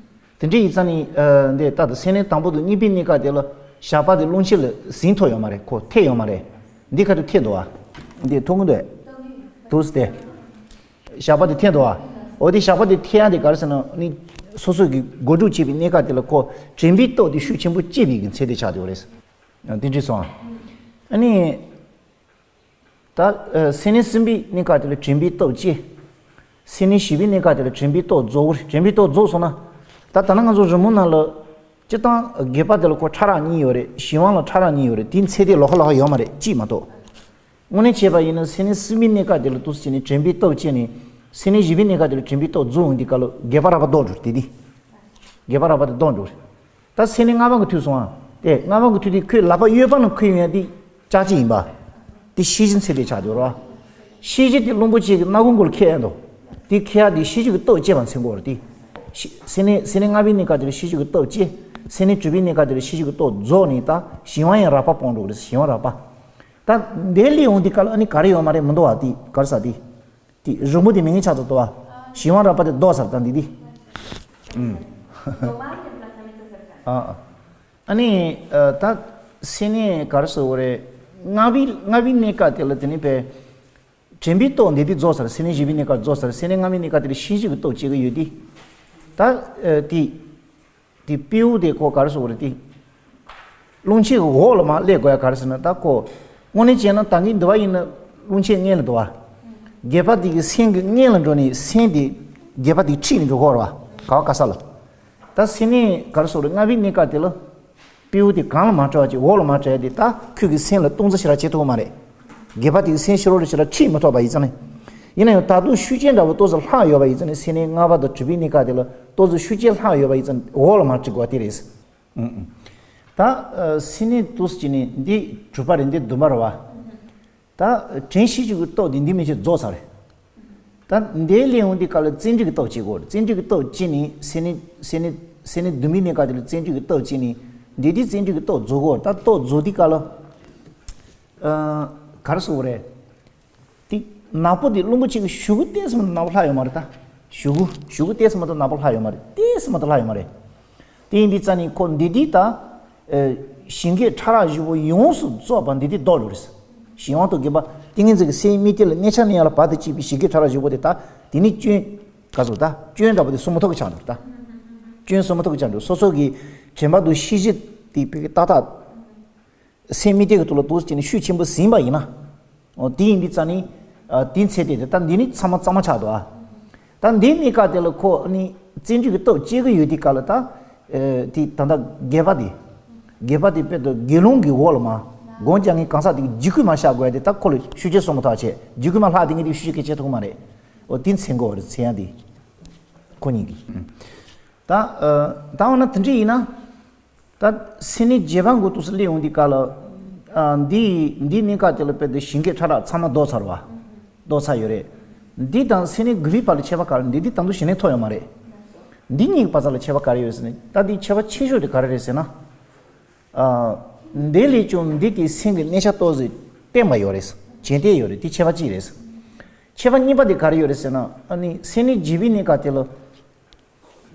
དེ་འདྲ་ཡིན་ཙང་ནི་ཨ། འདི་ལྟ་དུ་སེམས་གནས་དང་པོ་དང་གཉིས་པའི་གནས་སྐབས་དེ་ལ་ཞགས་པ་དེ་རླུང་ཆེན་ལ་ཟིན་ཐུབ་ཡོད་མ་རེད། ཁོ་ཐེབས་ཡོད་མ་རེད། འདི་ཁ་ཐུག་ཐེབས་འདུག་བ། འདི་མཐོང་གི་འདུག་འདུག་སྟེ། ཞགས་པ་དེ་ཐེབས་འདུག་བ། འོ་དེ་ཞགས་པ་དེ་ཐེབས་ཡག་དེ་ག་རེ་ཟེར་ན་ནི། སོ་སོ་གི་སྒོམ་སྒྲུབ་བྱེད་པའི་གནས་སྐབས་དེ་ལ་ཁོ་དྲན་པའི་སྟོབས་དེ་ཤུགས་ཆེན་པོ་སྐྱེས་པའི་གི་ཚད་དེ་ཆགས་འདུག་རེད། འདི་འདྲ་སོང་ཨ། ཨ་ནི། ད་ཨ། སེམས་གནས་གསུམ་པའི་གནས་སྐབས་དེ་ལ་དྲན་པའི་སྟོབས་སྐྱེ། སེམས་གནས་བཞི་པའི་གནས་སྐབས་དེ་ལ་དྲན་པའི་སྟོབས་རྫོགས། དྲན་པའི་སྟོབས་རྫོགས་སོང་ན། ད་ད་ནང་ང་ཚོ་རི་མོ་ནང་ལ། སྤྱིར་བཏང་སྒལ་པ་དེ་ལ་ཁོ་ཕྲ་རགས་གཉིས་ཡོད་རེད། གཞན་དབང་ལ་ཕྲ་རགས་གཉིས་ཡོད་རེད། དེའི་ཚད་དེ་ལོགས་ཀ་ལོགས་ཀ་ཡོད་མ་རེད། གཅིག་མ་གཏོགས། དངོས་གནས་བྱས་པ་ཡིན་ན་སེམས་གནས་གསུམ་པའི་གནས་སྐབས་དེ་ལ་འདུག་སེ་བྱས་ནས་དྲན་པའི་སྟོབས་སྐྱེས་ནས། སེམས་གནས་བཞི་པའི་གནས་སྐབས་དེ་ལ་དྲན་པའི་སྟོབས་རྫོགས་ཡོང་དུས་སྐབས་ལ་སྒལ་པ་རགས་པ་ལྡོག་འགྲོ་རེད། དེ་དེ། སྒལ་པ་རགས་པ་དེ་ལྡོག་འགྲོ་རེད། ད་སེམས་གནས་ལྔ་པ་གི་ཐོས་སོང་ཨ། དེ་ལྔ་པ་གི་ཐོས་དུས་ཁོའི་ལག་པ་གཡས་པ་ནང་འཁོར་ཡོང་ཡ་དེ་ལྕགས་ཀྱི་ཡིན་པ། དེ་ཤེས་བཞིན་ཚད་དེ་ཆགས་འདུག་ར། ཤེས་བཞིན་དེ་རླུང་པོ་ཆེ་གི་སྣ་ཁུང་གུ་ལ་འཁེལ་ཡ་འདུག་དེ་འཁེལ་ཡ་དེ་ཤེས་བཞིན་གྱི་སྟོབས་སྐྱེས་པ་མཚོན་གྱི་ཡོད་རེད་དེ། ཤེས་སེམས་གནས་སེམས་གནས་ལྔ་པའི་གནས་སྐབས་དེ་ལ་ཤེས་བཞིན་གྱི་སྟོབས་སྐྱེས། སེམས་གནས་དྲུག་པའི་གནས་སྐབས་དེ་ལ་ཤེས་བཞིན་གྱི་སྟོབས་རྫོགས་ནས་ད་གཞན་དབང་ཡང་རགས་པ་སྤོང་འགྲོ་གི་རེད། གཞན་དབང་རགས་པ། ད་འདི་ལས་ཡོང་དུས་སྐབས་ལ་ཨ་ནི་ག་རེ་ཡོད་མ་རེད། མི་འདུག་བ། དེ་ག་རེ་ཟ་དེ། དེ་རི་མོ་དེ་མིང་ཆགས་ཚར་འདུག་བ། གཞན་དབང་རགས་པ་དེ་ལྡོག་ཚར། ད་འདི་དེ། ཨ་ཨ། ཨ་ནི་ཨ། ད་སེམས་གནས་ག་རེ་ཟེར་དགོས་རེད། ལྔ་པའི་ལྔ་པའི་གནས་སྐབས་དེ་ལ་དེ་ནི་བས། དྲན་པའི་སྟོབས་འདི་དེ་རྫོགས་ཚར། སེམས་གནས་བཞི་པའི་གནས་སྐབས་རྫོགས་ཚར། སེམས་གནས་ལྔ་པའི་གནས་སྐབས་དེ་ལ་ཤེས་བཞིན་གྱི་སྟོབས་སྐྱེ་གི་ཡོད་དེ། ད་ཨ། དེ། དེ་དཔེའུ་དེ་ཁོ་ག་རེ་ཟེར་དགོས་རེད་དེ། རླུང་ཆེན་གྱི་འོག་ལ་མར་སླེབས་དགོས་ཡ་ག་རེ་ཟེར་ན། ད་ཁོ་དངོས་གནས་བྱས་ན་ད་གིན་འདི་བ་ཡིན་ན་རླུང་ཆེན་སྔོན་ལ་འདུག་བ། སྒལ་པ་དེ་གི་སེམས་ཀྱི་སྔོན་ལ་འགྲོ་ནས་སེམས་དེ་སྒལ་པ་དེ་འཁྲིད་ནས་འགྲོ་གོ་ར་བ། ག་བ་ག་ས་ལ། ད་སེམས་གནས་ག་རེ་ཟེར་དགོས་རེད། ལྔ་པའི་གནས་སྐབས་དེ་ལ། སྤྲེའུ་དེ་གང་ལ་མ་བྲེལ་བ་ཅིག་འོག་ལ་མ་བྲེལ་ཏེ་ད་ཁོས་ཀྱི་སེམས་ལ་སྟོང་ཙམ་ཞིག་ར་བྱེད་ཐུབ་ཀྱི་མ་རེད། སྒལ་པ་དེ་གི་སེམས་ཤོར་རེ་ཞིག་ར་ཁྲིད་མི་ཐུབ་པ་ཡིན་ཙང་ནི། ཡིན་ན་ཡང་ད་དུང་ཤུགས་རྐྱེན་འདྲ་པོ་ཏོག་ཙམ་ལྷག་ཡོད་པ་ཡིན་ཙང་ནི་སེམས་ནི་ལྔ་པ་དང་དྲུག་པའི་གནས་སྐབས་དེ་ལ་ཏོག་ཙམ་ཤུགས་རྐྱེན་ལྷག་ཡོད་པ་ཡིན་ཙང་འོག་ལ་མ་བྲེལ་དགོས་པ་དེ་རེད། ཨུ་ཨུ། ད་སེམས་ནི་ཏོག་ཙམ་ཅིག་ནི་འདི་དྲུག་པ་རེད། འདི་བདུན་པ་རེད་བ། ད་དྲན་ཤེས་བྱེད་ཀྱི་སྟོབས་དེ་འདི་མི་ཆེ་རྫོགས་ཚར་རེད། ད་འདིའི་སླེབས་ཡོང་དུས་སྐབས་ལ་བརྩོན་འགྲུས་ཀྱི་སྟོབས་བྱེད་དགོས་རེད། བརྩོན་འགྲུས་ཀྱི་སྟོབས་བྱས་ནས་སེམས་ནི་སེམས་ནི་སེམས་ནི་བདུན་པའི་གནས་སྐབས་དེ་ལ་བརྩོན་འགྲུས་ཀྱི་སྟོབས་བྱས་ནས་འདི་དུས་བརྩོན་འགྲུས་ཀྱི་སྟོབས་རྫོགས་དགོས་རེད། ད་སྟོབས་རྫོགས་དུས་སྐབས་ལ་ཨ་ག་རེ་ཟེར་དགོས་རེད། དེ་ནག་པོ་དེ་རླུང་པོ་ཆེ་གི་གཞུག་གུ་ཏོག་ཙམ་ནག་པོ་ལྷག་ཡོད་མ་རེད་ད། གཞུག་གུ་གཞུག་གུ་ཏོག་ཙམ་མ་གཏོགས་ནག་པོ་ལྷག་ཡོད་མ་རེད། ཏོག་ཙམ་མ་གཏོགས་ལྷག་ཡོད་མ་རེད། དེ་ཡིན་དུས་ཙ་ནི་ཁོ་འདི་དུས་ད། ཨེ། ཞིང་གི་ཕྲ་རགས་བཞི་པོ་ཡོངས་སུ་རྫོགས་པ་འདི་དུས་ལྡོག་ལོ་རེད། གཞན་དབང་དུ་གྱུར་པ་ཏིང་ངེ་འཛིན་གྱི་སེམས་དམིགས་གཏད་ལ་གནས་ཆ་ནས་ཡང་ལ་བར་དུ་གཅིག་པའི་ཞིང་གི་ཕྲ་རགས་བཞི་པོ་དེ་ད་དེ་ནི་སྐྱོན། ག་ཟེར་ད་སྐྱོན་འདྲ་པོ་དེ་སོ་མ་ཐུབ་ཀྱི་ཆགས་འགྲོ་ད། སྐྱོན་སོ་མ་ཐུབ་ཀྱི་ཆགས་འགྲོ། སོ་སོ་གི་དྲན་པ་དང་ཤེས་བཞིན་དེ་བོད་ཀྱི་ཏག་ཏག་སེམས་དམིགས་གཏད་ཀྱི་ཐོག་ལ་ཏོག་ཙམ་ནས་ཤུགས་ཆེན་པོ་ཟིན་པ་ཡིན་ན། འོ་དེ་ཡིན་དུས་ཙ་ནི། ཨ། དེའི་ཚེ་དེ་དེ་ད་འདི་ནི་ཚང་མ་གཙང་མ་ཆགས་འདུག་ཨ། ད་འདིའི་གནས་སྐབས་དེ་ལ་ཁོ་ནི་བརྩོན་འགྲུས་ཀྱི་སྟོབས་སྐྱེ་གི་ཡོད་དུས་སྐབས་ལ་ད། ཨེ། དེ་ད་ལྟ་སྒལ་པ་དེ། སྒལ་པ་དེ་དཔེ་དེ་དགེ་སློང་གི་འོག་ལ་མ། སྒོམ་རྒྱག་མཁན་གང་ཟག་དེ་གི་འཇུག་སྐུལ་མ་བྱ་དགོས་ཡ་དེ་ད་ཁོ་ལ་ཤུགས་རྐྱེན་སོ་མ་ཐུབ་བྱས། འཇུག་སྐུལ་མ་ལྷག་དེ་ངས་དེ་ཤུགས་རྐྱེན་སྐྱེ་ཐུབ་ཀྱི་མ་རེད། འོ་དེ་མཚན་གོ་བ་རེད། མཚན་ཡང་དེ། ཁོ་གཉིས་ཀྱི། ད། ཨ། ད་འོ་ན་དེ་འདྲ་ཡིན་ན། ད་སེམས་ནི་རྗེས་དཔག་གི་ཐོག་སུ་སླེབས་ཡོང་དུས་སྐབས་ལ། ཨ། འདི་འདི་གནས་སྐབས་དེ་ལ་དཔེ་དེ་ཞིང་གི་ཕྲ་རགས་ཚང་མ་ལྡོག་ཚར་བ། ལྡོག་ཚར་ཡོད་རེད། འདི་དང་སེམས་ནི་དགུ་པའི་བར་ལ་ཁྱད་པར་ག་རེ། འདི་འདི་ད་དུང་ཞི་གནས་ཐོབ་ཡོད་མ་རེད། འདི་གཉིས་ཀྱི་བར་ལ་ཁྱད་པར་ག་རེ་ཡོད་ཟེར་ན། ད་འདི་ཁྱད་པར་ཆེ་ཤོས་དེ་ག་རེ་རེད་ཟེར་ན། ཨ། འདི་ལས་ཀྱང་འདི་གི་སེམས་ཀྱི་གནས་ཆ་ཏོག་ཙམ་བརྟན་པ་ཡོད་རེད། རྒྱུན་ལྡན་ཡོད་རེད། དེ་ཁྱད་པར་གཅིག་རེད། ཁྱད་པར་གཉིས་པ་དེ་ག་རེ་ཡོད་རེད་ཟེར་ན། ཨ་ནི་སེམས་ནི་རྗེས་དཔག་གནས་སྐབས་དེ་ལ།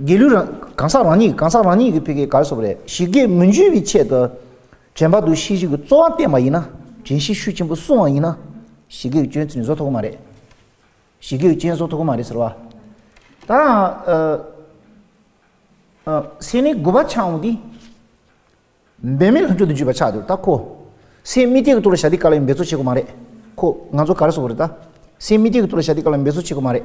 དགེ་ལུགས་རང་གང་ཟག་རང་ཉིད། གང་ཟག་རང་ཉིད་ཀྱི་ཕ་གིའི་ག་རེ་ཟེར་དགོས་རེད། ཞི་རྒྱས་མི་འགྱུར་བའི་ཆེད་དུ། དྲན་པ་དང་ཤེས་བཞིན་གྱི་རྩོལ་བ་བསྟེན་པ་ཡིན་ན། དྲན་ཤེས་ཤུགས་ཆེན་པོ་སྲུང་བ་ཡིན་ན། ཞི་རྒྱས་ཀྱི་སྐྱོན་ཚུར་བཟོ་ཐུབ་ཀྱི་མ་རེད། ཞི་རྒྱས་ཀྱི་སྐྱོན་བཟོ་ཐུབ་ཀྱི་མ་རེད་ཟེར་བ། ད། ཨ། ཨ། སེམས་ནི་དགུ་པ་ཆགས་འོང་དུས། འབད་མེད་ལྷུན་གྲུབ་ཏུ་འགྱུར་བ་ཆགས་འདུག་ད་ཁོ། སེམས་དམིགས་གཏད་ཀྱི་ཐོག་ལ་བཞག་དུས་སྐབས་ལ་ཡང་འབད་རྩོལ་བྱེད་དགོས་མ་རེད། ཁོ་ང་ཚོ་ག་རེ་ཟེར་དགོས་རེད་ད། སེམས་དམིགས་གཏད་ཀྱི་ཐོག་ལ་བཞག་དུས་སྐབས་ལ་འབད་རྩོལ་བྱེད་དགོས་མ་རེད།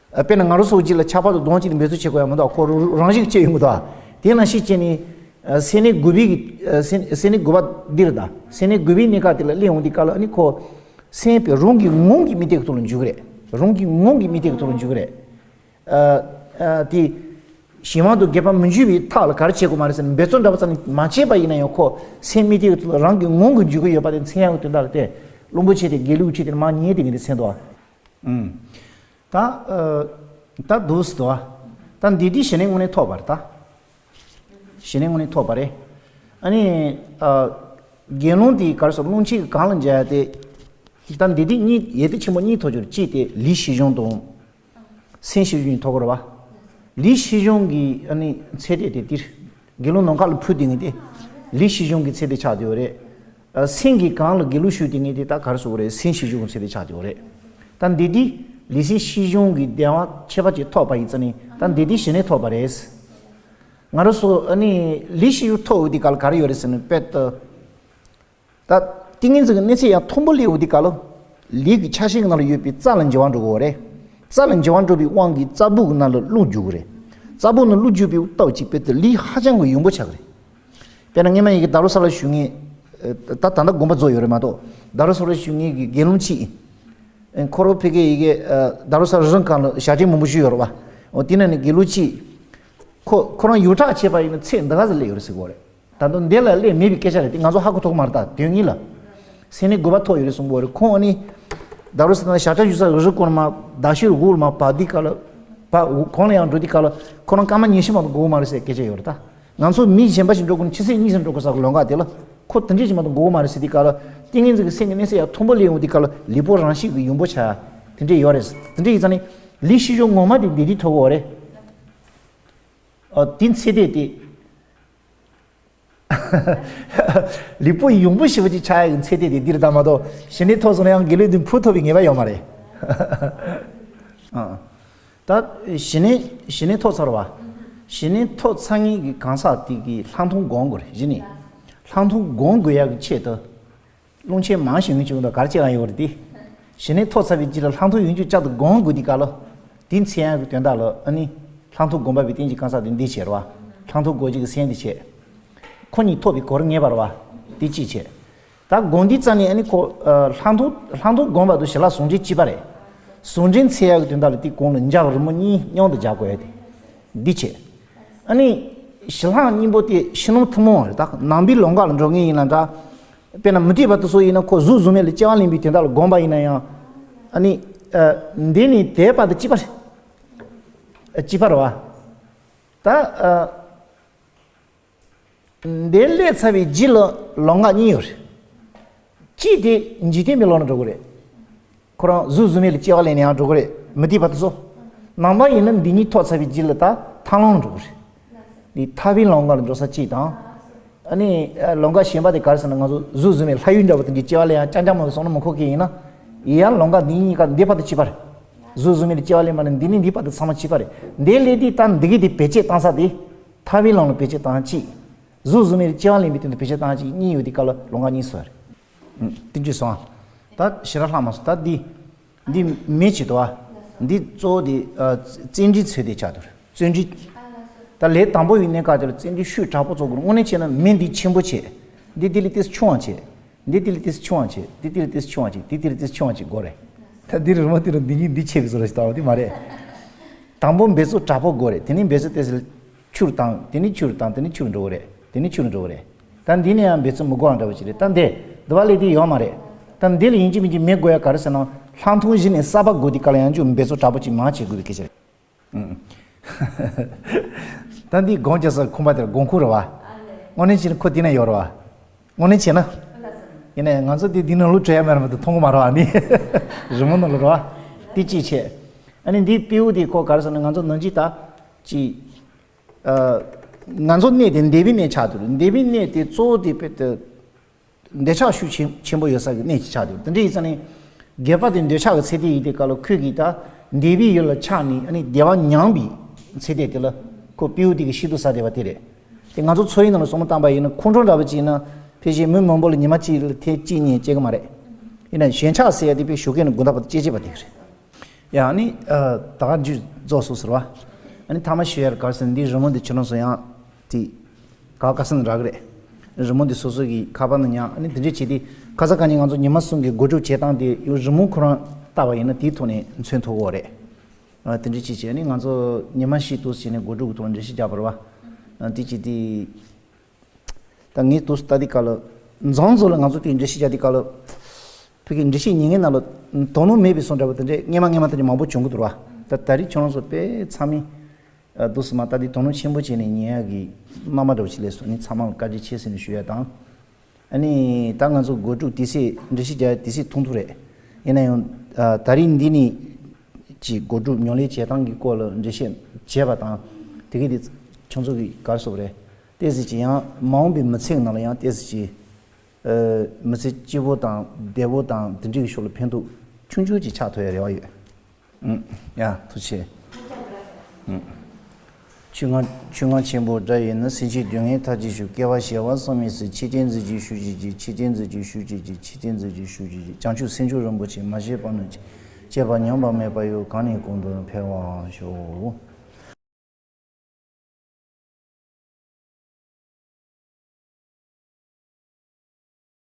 ཨ། དཔེར་ན་ང་རང་ཚོ་གཅིག་ལ་ཆགས་པ་དང་གདོང་གཅིག་ལ་འབད་རྩོལ་བྱེད་དགོས་ཡ་མི་འདུག་ཁོ་རང་རང་བཞིན་གྱིས་སྐྱེ་ཡོང་གི་འདུག་དེ་ནང་བཞིན་བྱས་ནས། ཨ། སེམས་ནི་དགུ་པའི་གི། ཨ། སེམས་སེམས་ནི་དགུ་པ་འདི་རེད་ད། སེམས་ནི་དགུ་པའི་གནས་སྐབས་དེ་ལ་སླེབས་འོང་དུས་སྐབས་ལ་ཨ་ནི་ཁོ། སེམས་དཔེ་རང་གི་ངང་གིས་དམིགས་གཏད་ཀྱི་ཐོག་ལ་འཇུག་གི་རེད། རང་གི་ངང་གིས་དམིགས་གཏད་ཀྱི་ཐོག་ལ་འཇུག་གི་རེད། ཨ། ཨ། དེ། གཞན་དབང་དུ་གྱུར་པ་མི་འགྱུར་བའི་ཐབས་ལ་ག་རེ་བྱེད་དགོས་མ་རེད་ཟེར་ན། འབད་རྩོལ་འདྲ་པོ་ཙམ་མ་བྱས་པ་ཡིན་ན་ཡང་ཁོ་སེམས་དམིགས་གཏད་ཀྱི་ཐོག་ལ་རང་གི་ངང་གིས་འཇུག་གི་ཡོད་པ་དེ་མཚོན་ཡག་གི་དོན་དག་ལ་བརྟེན། བླུན་པོ་ཆེ་དེ་དགེ་ལུགས་ཆེ་དེ་མར་ཉལ་དེ་གི་འདི་མཚོན་འདུག་ཨ། ཨུམ། ད། ཨ། ད་འདུག་སེ་འདུག་ཨ། ད་འདི་འདི་ཞི་གནས་དངོས་གནས་ཐོབ་པ་རེད་ད། ཞི་གནས་དངོས་གནས་ཐོབ་པ་རེད། ཨ་ནི། ཨ། དགེ་སློང་དེ་ག་རེ་ཟེར། བླུན་ཆེ་གི་སྒང་ལ་འཇགས་ཏེ། ད་འདི་འདི་གཉིས་ཡེ་ཏི་ཆེན་པོ་གཉིས་ཐོབ་རྒྱུ་རེད། གཅིག་དེ་ལུས་ཤེས་བྱུང་དང་། སེམས་ཤེས་བྱུང་ཐོབ་དགོས་རེད་བ། ལུས་ཤེས་བྱུང་གི་ཨ་ནི་ཚད་དེ་དེ་དེར། དགེ་སློང་ནམ་མཁའ་ལ་འཕུར་དེ་ངེས་དེ། ལུས་ཤེས་བྱུང་གི་ཚད་དེ་ཆགས་དེ་ཡོད་རེད། ཨ། སེམས་ཀྱི་སྒང་ལ་དགེ་ལུགས་ཞུགས་དེ་ངེས་དེ་ད་ག་རེ་ཟེར་དགོས་རེད། སེམས་ཤེས་བྱུང་གི་ཚད་དེ་ཆགས་དེ་ཡོད་རེད། ད་འདི་འདི་ལུས་སེམས་ཤེས་བྱུང་གི་བདེ་བ་ཁྱད་པར་ཅིག་ཐོབ་པ་ཡིན་ཙང་ནི་ད་འདི་འདི་ཞི་གནས་ཐོབ་པ་རེད། ང་རང་ཚོ་ཨ་ནི་ལུས་ཤེས་བྱུང་ཐོབ་ཡོང་དུས་སྐབས་ལ་ག་རེ་ཡོད་རེད་ཟེར་ན། དཔེར་ན། ད་ཏིང་ངེ་འཛིན་གྱི་གནས་ཚད་ཡང་མཐོན་པོ་སླེབས་ཡོང་དུས་སྐབས་ལ། ལུས་ཀྱི་ཆ་ཤས་ཀྱི་ནང་ལ་ཡོད་པའི་རྩ་ལ་འགྱུར་བ་འགྲོ་གི་ཡོད་རེད། རྩ་ལ་འགྱུར་བ་འགྲོ་བའི་དབང་གིས་རྩ་བུག་གི་ནང་ལ་རླུང་རྒྱུག་གི་རེད། རྩ་བུག་ནང་རླུང་རྒྱུག་པའི་སྟབས་ཀྱིས་དཔེར་ན་ལུས་ཧ་ཅང་གི་ཡོན་པོ་ཆགས་ཀྱི་རེད། དཔེར་ན་སྔོན་མ་ཡི་གེ་ད་རུ་ས་ལ་བཞུགས་མཁན། ད་ད་ལྟ་དགོངས་པ་རྫོགས་ཡོད་རེད་མ་གཏོགས། ད་རུ་ས་ལ་བཞུགས་མཁན་གྱི་དགེ་སློང་གཅིག་ཁོ་རང་ཕ་གི་ཡི་གེ་ད་རུ་ས་རི་རང་གང་ལ་ཞབས་ཕྱི་མང་པོ་ཞུས་ཡོད་རེད་བ། འོ་དེ་ནང་ནས་དགེ་སློང་གཅིག་ཁོ་ཁོ་རང་ཡོངས་གྲགས་བྱས་པ་ཡིན་ན་ཚད་འདི་ག་ཙམ་སླེབས་ཡོད་རེད་ཟེར་གི་ཡོད་རེད། ད་དུང་འདི་ལ་སླེབས་མེད་པའི་སྐད་ཆ་རེད་དེ། ང་ཚོ་ཧ་གོ་ཐུབ་ཀྱི་མ་རེད། ད་དོན་དངོས་ལ། སེམས་ནི་དགུ་པ་ཐོབ་ཡོད་རེད་གསུང་གི་ཡོད་རེད། ཁོང་ཨ་ནི་ད་རུ་ས་ན་ཞབས་བྲོ་ཞུ་ས་རི་རི་ཀོ་ན་མ་ད་ཤི་རུ་གུ་རུ་མ་བ་འདི་ག་ལ་བ་གོང་ལ་ཡང་འགྲོ་དུས་ག་ལ་ཁོ་རང་སྐར་མ་ཉི་ཤུ་མ་གཏོགས་འགོར་གི་མ་རེད་ཟེར་སྐད་ཆ་ཡོད་རེད། ད་ང་ཚོ་མི་གཞན་པ་ཞིག་འགྲོ་དགོས་ན་ཆུ་ཚོད་གཉིས་ཙམ་འགྲོ་དགོས་ས་གི་ལམ་ཁ་དེ་ལ་ཁོ་དེ་འདྲས་ཞིག་མ་གཏོགས་འགོར་གི་མ་རེད་ཟེར་དུས་ག་ལ། ཏིང་ངེ་འཛིན་གྱི་སེམས་ཀྱི་གནས་ཚད་ཡང་མཐོན་པོ་སླེབས་ཡོང་དུས་ག་ལ་ལུས་པོ་རང་བཞིན་གྱི་ཡོན་པོ་ཆགས་དེ་འདྲས་ཡོད་རེད། དེ་འདྲས་ཡིན་ཙང་ནི་ལུས་ཤེས་བྱུང་ངོ་མ་དེ་འདི་འདི་ཐོབ་གི་ཡོད་རེད། ཨ། དེ་ཚེ་དེ་དེ། ལུས་པོ་ཡོན་པོ་ཞེ་པོ་ཅིག་ཆགས་ཡག་གི་ཚད་དེ་དེ་འདིར་ད་མ་གཏོགས་ཞི་གནས་ཐོབ་སོང་ན་ཡང་དགེ་ལུགས་འདི་འཕུར་ཐུབ་པའི་ངེས་པ་ཡོད་མ་རེད། ཨ། ད་ཞི་གནས་ཞི་གནས་ཐོབ་ཚར་བ། ཞི་གནས་ཐོབ་ཚར་མཁན་གྱི་གང་ཟག་དེ་གིས་ལྷག་མཐོང་སྒོམ་དགོས་རེད། གཞི་ནས་ལྷག་མཐོང་སྒོམ་དགོས་ཡག་གི་ཆེད་དུ། སློང་ཆེན་མང་ཞིག་ཡོང་བྱུང་དང་གར་ཆེ་གང་ཡོད་རེད་དེ། ཞི་གནས་ཐོབ་ཚར་བའི་རྗེས་ལ་ལྷག་མཐོང་ཡོང་རྒྱུ་བསྐྱར་དུ་སྒོམ་དགོས་དུས་ག་ལ། དེ་མཚོན་ཡག་གི་དོན་དག་ལ་ཨ་ནི། ལྷག་མཐོང་སྒོམ་པ་པའི་རྟེན་གྱི་གང་ཟག་དེ་འདི་བྱེད་རེད་བ། ལྷག་མཐོང་སྒོམ་བྱེད་ཀྱི་སེམས་འདི་བྱེད། ཁོ་གཉིས་ཐོབ་པའི་གོ་རིམ་ངེས་པ་རེད་བ། དེ་གཅིག་བྱས། ད་དགོངས་འདི་རྩ་ནས་ཨ་ནི་ཁོ་ལྷག་མཐོང་ལྷག་མཐོང་སྒོམ་པ་དང་ཞི་ལྷག་ཟུང་འབྲེལ་གཅིག་པ་རེད། ཟུང་འབྲེལ་འཚོལ་ཡག་གི་དོན་དག་ལ་དེ་གོང་ལ་འཇའ་རིང་མོ་གཉིས་མཉམ་དུ་སྦྱར་དགོས་ཡ་དེ། འདི་བྱས། ཨ་ནི་ཞི་ལྷག་གཉིས་པོ་དེ་ཕྱི་ནང་ཐུན་མོང་བ་རེད། ད་ནང་པའི་ལམ་ཁ་ལ་འགྲོ་མཁན་ཡིན་ན་འདྲ། དཔེར་ན་མུ་སྟེགས་པ་དེ་ཚོ་ཡིན་ན་ཁོ་གཟུགས་གཟུགས་མེད་ལ་སྐྱེ་བ་ལེན་པའི་དོན་དག་ལ་དགོངས་པ་ཡིན་ན་ཡང་། ཨ་ནི་འདི་ནི་དེ་བར་དུ་གཅིག་པ་རེད། གཅིག་པ་རེད་བ། ད། འདི་སླེབས་ཚར་བའི་རྗེས་ལ་ལམ་ཁ་གཉིས་ཡོད་རེད། གཅིག་དེ་འཇིག་རྟེན་པའི་ལམ་ལ་འགྲོ་གི་རེད། ཁོ་རང་གཟུགས་གཟུགས་མེད་ལ་སྐྱེ་བ་ལེན་ནས་ཡང་འགྲོ་གི་རེད། མུ་སྟེགས་པ་དེ་ཚོ། ནང་པ་ཡིན་ན་འདི་གཉིས་ཐོབ་ཚར་བའི་རྗེས་ལ་ད་ཐར་ལམ་ལ་འགྲོ་གི་རེད། འདི་ཐར་པའི་ལམ་ཁ་ལ་འགྲོ་ས་གཅིག་དང་། ཨ་ནི་ལམ་ཁ་གཞན་པ་དེ་ག་རེ་ཟེར་ན་ང་ཚོ་གཟུགས་གཟུགས་མེད་ལྷ་ཡུལ་འདྲ་བོ་དེ་འདྲའི་སྐྱེ་བ་ལེན་ཡང་ཅང་ཅང་མ་གི་བསམ་བློ་མི་འཁོར་མཁན་ཡིན་ན། ཡང་ལམ་ཁ་འདི་གཉིས་ཀ་འདི་བར་དུ་གཅིག་པ་རེད། གཟུགས་གཟུགས་མེད་ལ་སྐྱེ་བ་ལེན་པ་ནི་འདི་ནི་འདི་བར་དུ་ཚང་མ་གཅིག་པ་རེད། འདི་སླེབས་དུས་ད་འདི་གི་དེ་བེད་སྤྱོད་བཏང་ས་དེ། ཐར་པའི་ལམ་ལ་བེད་སྤྱོད་བཏང་གཅིག་གཟུགས་གཟུགས་མེད་ལ་སྐྱེ་བ་ལེན་པའི་དོན་དུ་བེད་སྤྱོད་བཏང་གཅིག་གཉིས་ཡོད་དེ་ག་ལ་ལམ་ཁ་གཉིས་སུ་རེད། ཨུམ། དེ་འདྲ་སོང་། ད་ཞེ་དྲག་ལྷག་མ་སོང་། ད་འདི། འདི་མེ་བྱེད་དོ། འདི་གཙོ་བོ་དེ་ཨ། བརྩོན་འགྲུས་ཚོད་དེ་ཆགས་དོ། བརྩོན་འགྲུས། ད་ལས་དང་པོ་ཡི་གནས་སྐབས་དེ་ལ་བརྩོན་འགྲུས་ཤུགས་དྲག་པོ་བཙུགས་དགོས། དངོས་གནས་བྱས་ན་མེ་འདི་ཆེན་པོ་བྱས། འདི་དེ་ལས་ཏོག་ཙམ་ཆུང་བ་བྱས། འདི་དེ་ལས་ཏོག་ཙམ་ཆུང་བ་བྱས། འདི་དེ་ལས་ཏོག་ཙམ་ཆུང་བ་བྱས། འདི་དེ་ལས་ཏོག་ཙམ་ཆུང་བ་བྱས་དགོས་རེད། ད་འདི་རི་མོ་དེ་རུ་འདི་གཉིས་འདི་ཆེ་གི་བཟོ་ར་ཞིག་བཏང་བ་དེ་མ་རེད། དང་པོ་འབད་རྩོལ་དྲག་པོ་དགོས་རེད། དེ་ནས་འབད་རྩོལ་ཏོག་ཙམ་ཆུར་བཏང་། དེ་ནས་ཆུར་བཏང་། དེ་ནས་ཆུར་འགྲོ་གི་རེད། དེ་ནས་ཆུར་འགྲོ་གི་རེད། ད་འདི་ནས་ཡང་འབད་རྩོལ་མི་དགོས་པ་འདྲ་བོ་ཞིག་རེད། ད་འདི་འདི་བ་ལས་དེ་ཡོད་མ་རེད། ད་འདི་ལ་ཡིན་གཅིག་མིན་གཅིག་མེ་དགོས་ཡ་ག་རེ་ཟེར་ན། ལྷག་མཐོང་གཞི་ནས་གསར་པ་དགོས་དུས་སྐབས་ལ་ཡང་ཅུང་འབད་རྩོལ་དྲག་པོ་ཅིག་མང་བྱེད་དགོས་པའི་སྐད་ཆ་རེད། ཨང་། ད་འདི་སྒོམ་རྒྱག་ས་ཁང་པ་དེར་སྒོམ་ཁུག་རེད་བ། དངོས་གནས་བྱས་ན་ཁོ་དེ་ན་ཡོད་རེད་བ། དངོས་གནས་བྱས་ན། ཡིན་ནའི་ང་ཚོ་དེ་འདི་ནང་ལོག་བྲོས་ཡ་མེད་རེད་མ་གཏོགས་མཐོང་གི་མ་རེད་བ། ནི་རི་མོ་ནང་ལོག་རེད་བ། དེ་གཅིག་བྱས། ཨ་ནི་འདི་སྤྲེའུ་དེ་ཁོ་ག་རེ་ཟེར་ན་ང་ཚོ་ནང་ཅིག་ད། ཅིག་ཨ། ང་ཚོ་གནས་དེ་འདས་པའི་གནས་ཆགས་འདུག་འདས་པའི་གནས་དེ་གཙོ་བོ་དེ་དཔེ་དེ། འདོད་ཆགས་ཤུགས་ཆེན་ཆེན་པོ་ཡོད་ས་གི་གནས་ཅིག་ཆགས་འདུག་དེ་འདྲ་ཡིན་ཙང་ནི། སྒལ་པ་དེ་འདོད་ཆགས་ཀྱི་ཚད་དེ་ཡིན་དུས་སྐབས་ལ་ཁོས་ཀྱིས་ད་འདས་པའི་ཡུལ་ལ་ཆགས་ནས་ཨ་ནི་བདེ་བ་མྱངས་པའི་ཚད་དེ་དེ་ལ་ཁོ་སྤྲེའུ་དེ་གི་ཤི་དུ་ཟ་བསྡད་པ་དེ་རེད། དེ་ང་ཚོ་འཚོ་བའི་ནང་ལ་བསམ་བློ་བཏང་པ་ཡིན་ན་ཁོང་ཁྲོ་འདྲ་པོ་ཅིག་ཡིན་ན་ཕལ་ཆེར་མི་མང་པོ་ལ་ཉི་མ་གཅིག་ལ་ཐེངས་གཅིག་གཉིས་སྐྱེ་གི་མ་རེད། ཡིན་ན་ཞེན་ཆགས་ཟེར་ཡ་དེ་དཔེ་ཞོགས་ཀས་ནས་དགོང་དག་བར་དུ་སྐྱེ་བྱེད་པ་དེ་རེད། ཡང་ནི། ད་ག་མཇུག་རྫོགས་སོང་ཟེར་བ། ཨ་ནི་ཐ་མ་ཞུ་ཡར་གར་ཟེར་འདི་རི་མོ་འདི་ཁྱོད་རང་ཚོ་ཡང་དེ་ག་ག་སེམས་རག་གི་རེད། རི་མོ་འདི་སོ་སོ་གི་ཁ་པར་ནང་ཉར། ཨ་ནི་དེ་འདྲ་བྱས་ཏེ་ཁ་སང་ཁ་ཉིན་ང་ཚོ་ཉི་མ་གསུམ་གྱི་སྒོ་སྒྲུབ་བྱེད་སྟངས་དེ་ཡང་རི་མོ་ཁོ་རང་ལྟ་བ་ཡིན་ན་དེའི་ཐོག་ནས་མཚོན་ཐུབ་ཀྱི་རེད། ཨ་དེ་འདྲ་བྱས་བྱས་ཨ་ནི་ང་ཚོ་ཉི་མ་བཞི་དུས་བྱས་ནས་སྒོ་སྒྲུབ་ཀྱི་ཐོག་འགྲེལ་བཤད་རྒྱག་པ་རེད་བ། ཨ་དེ་བྱས་ཏེ། ད་ངས་དུས་སུ་ལྟ་དུས་སྐབས་ལ། མཚམས་མཚམས་ལ་ང་ཚོ་དེའི་འགྲེལ་བཤད་རྒྱག་དུས་སྐབས་ལ། ཕ་གིའི་འགྲེལ་བཤད་ཉན་མཁན་ནང་ལ་དོ་སྣང་མེད་པའི་བཟོ་འདྲ་པོ་དེ་འདྲས་སྔས་མ་སྔས་མ་དེ་འདྲས་མང་པོ་བྱུང་གི་འདུག་ར། ད་ད་རེས་ཁྱོད་རང་ཚོ་དཔེ་ཚང་མས། ཨ་དུས་སུ་མ་ལྟ་དུས་དོ་སྣང་ཆེན་པོ་བྱས་ནས་ཉན་ཡག་གི་རྣམ་པ་འདྲ་པོ་ཞིག་སླེབས་སོང་། ནི་ཚང་མ་ལ་བཀའ་དྲིན་ཆེ་ཟེར་ནས་ཞུ་ཡ་དང་། ཨ་ནི་ད་ང་ཚོ་སྒོ་ཕྲུག་དུས་ཚོད་འགྲེལ་བཤད་རྒྱག་ཡ་དུས་ཚོད་ཐུང་ཐུང་རེད། ཡིན་ན་ཡང་། ཨ་ད་རེས་འདི་ནས་ཀྱི་སྒོ་ཕྲུག་ཉམས་ལེན་བྱེད་སྟངས་ཀྱི་སྐོར་ལ་འགྲེལ་བཤད་བྱས་པ་དང་། དེ་གས་དེ་ཁྱོད་ཚོ་གི་ག་རེ་ཟེར་དགོས་རེད། ཏོག་ཙམ་ཅིག་ཡང་མ་འོངས་པའི་མི་ཚེ་གི་ནང་ལ་ཡང་ཏོག་ཙམ་ཅིག་ཨ་མི་ཚེ་སྐྱིད་པོ་དང་བདེ་པོ་དང་དེ་འདྲའི་ཕྱོགས་ལ་ཕན་ཐོགས་ཆུང་ཆུང་ཅིག་ཆགས་ཐུབ་ཡ་རེ་བ་ཡོད། ཨུམ། ཡ་ཐུགས་རྗེ་ཆེ། ཨུམ། ཆོས་སྔགས་ཆོས་སྔགས་ཆེན་པོ་སྒྲ་ཡིས་ནི། སེམས་ཅན་སྡུག་བསྔལ་མཐར་གྱིས་གཞོམ། སྐྱེ་བ་བྱེ་བ་བསམ་མི་སྲིད། མཆོད་རྟེན་མཛོད་ཅིག་བཞུགས་བྱེད་ཀྱི། མཆོད་རྟེན་མཛོད་ཅིག་བཞུགས་བྱེད་ཀྱི། མཆོད་རྟེན་མཛོད་ཅིག་བཞུགས་བྱེད་ཀྱི། བྱང་ཆུབ་སེམས་མཆོག་རིན་པོ་ཆེ། མ་སྐྱེས་པ་ནས་མ་སྐྱེས་པར་ཡོད། གང་ནས་གང་དུ་འཕེལ་བར་ཤོག།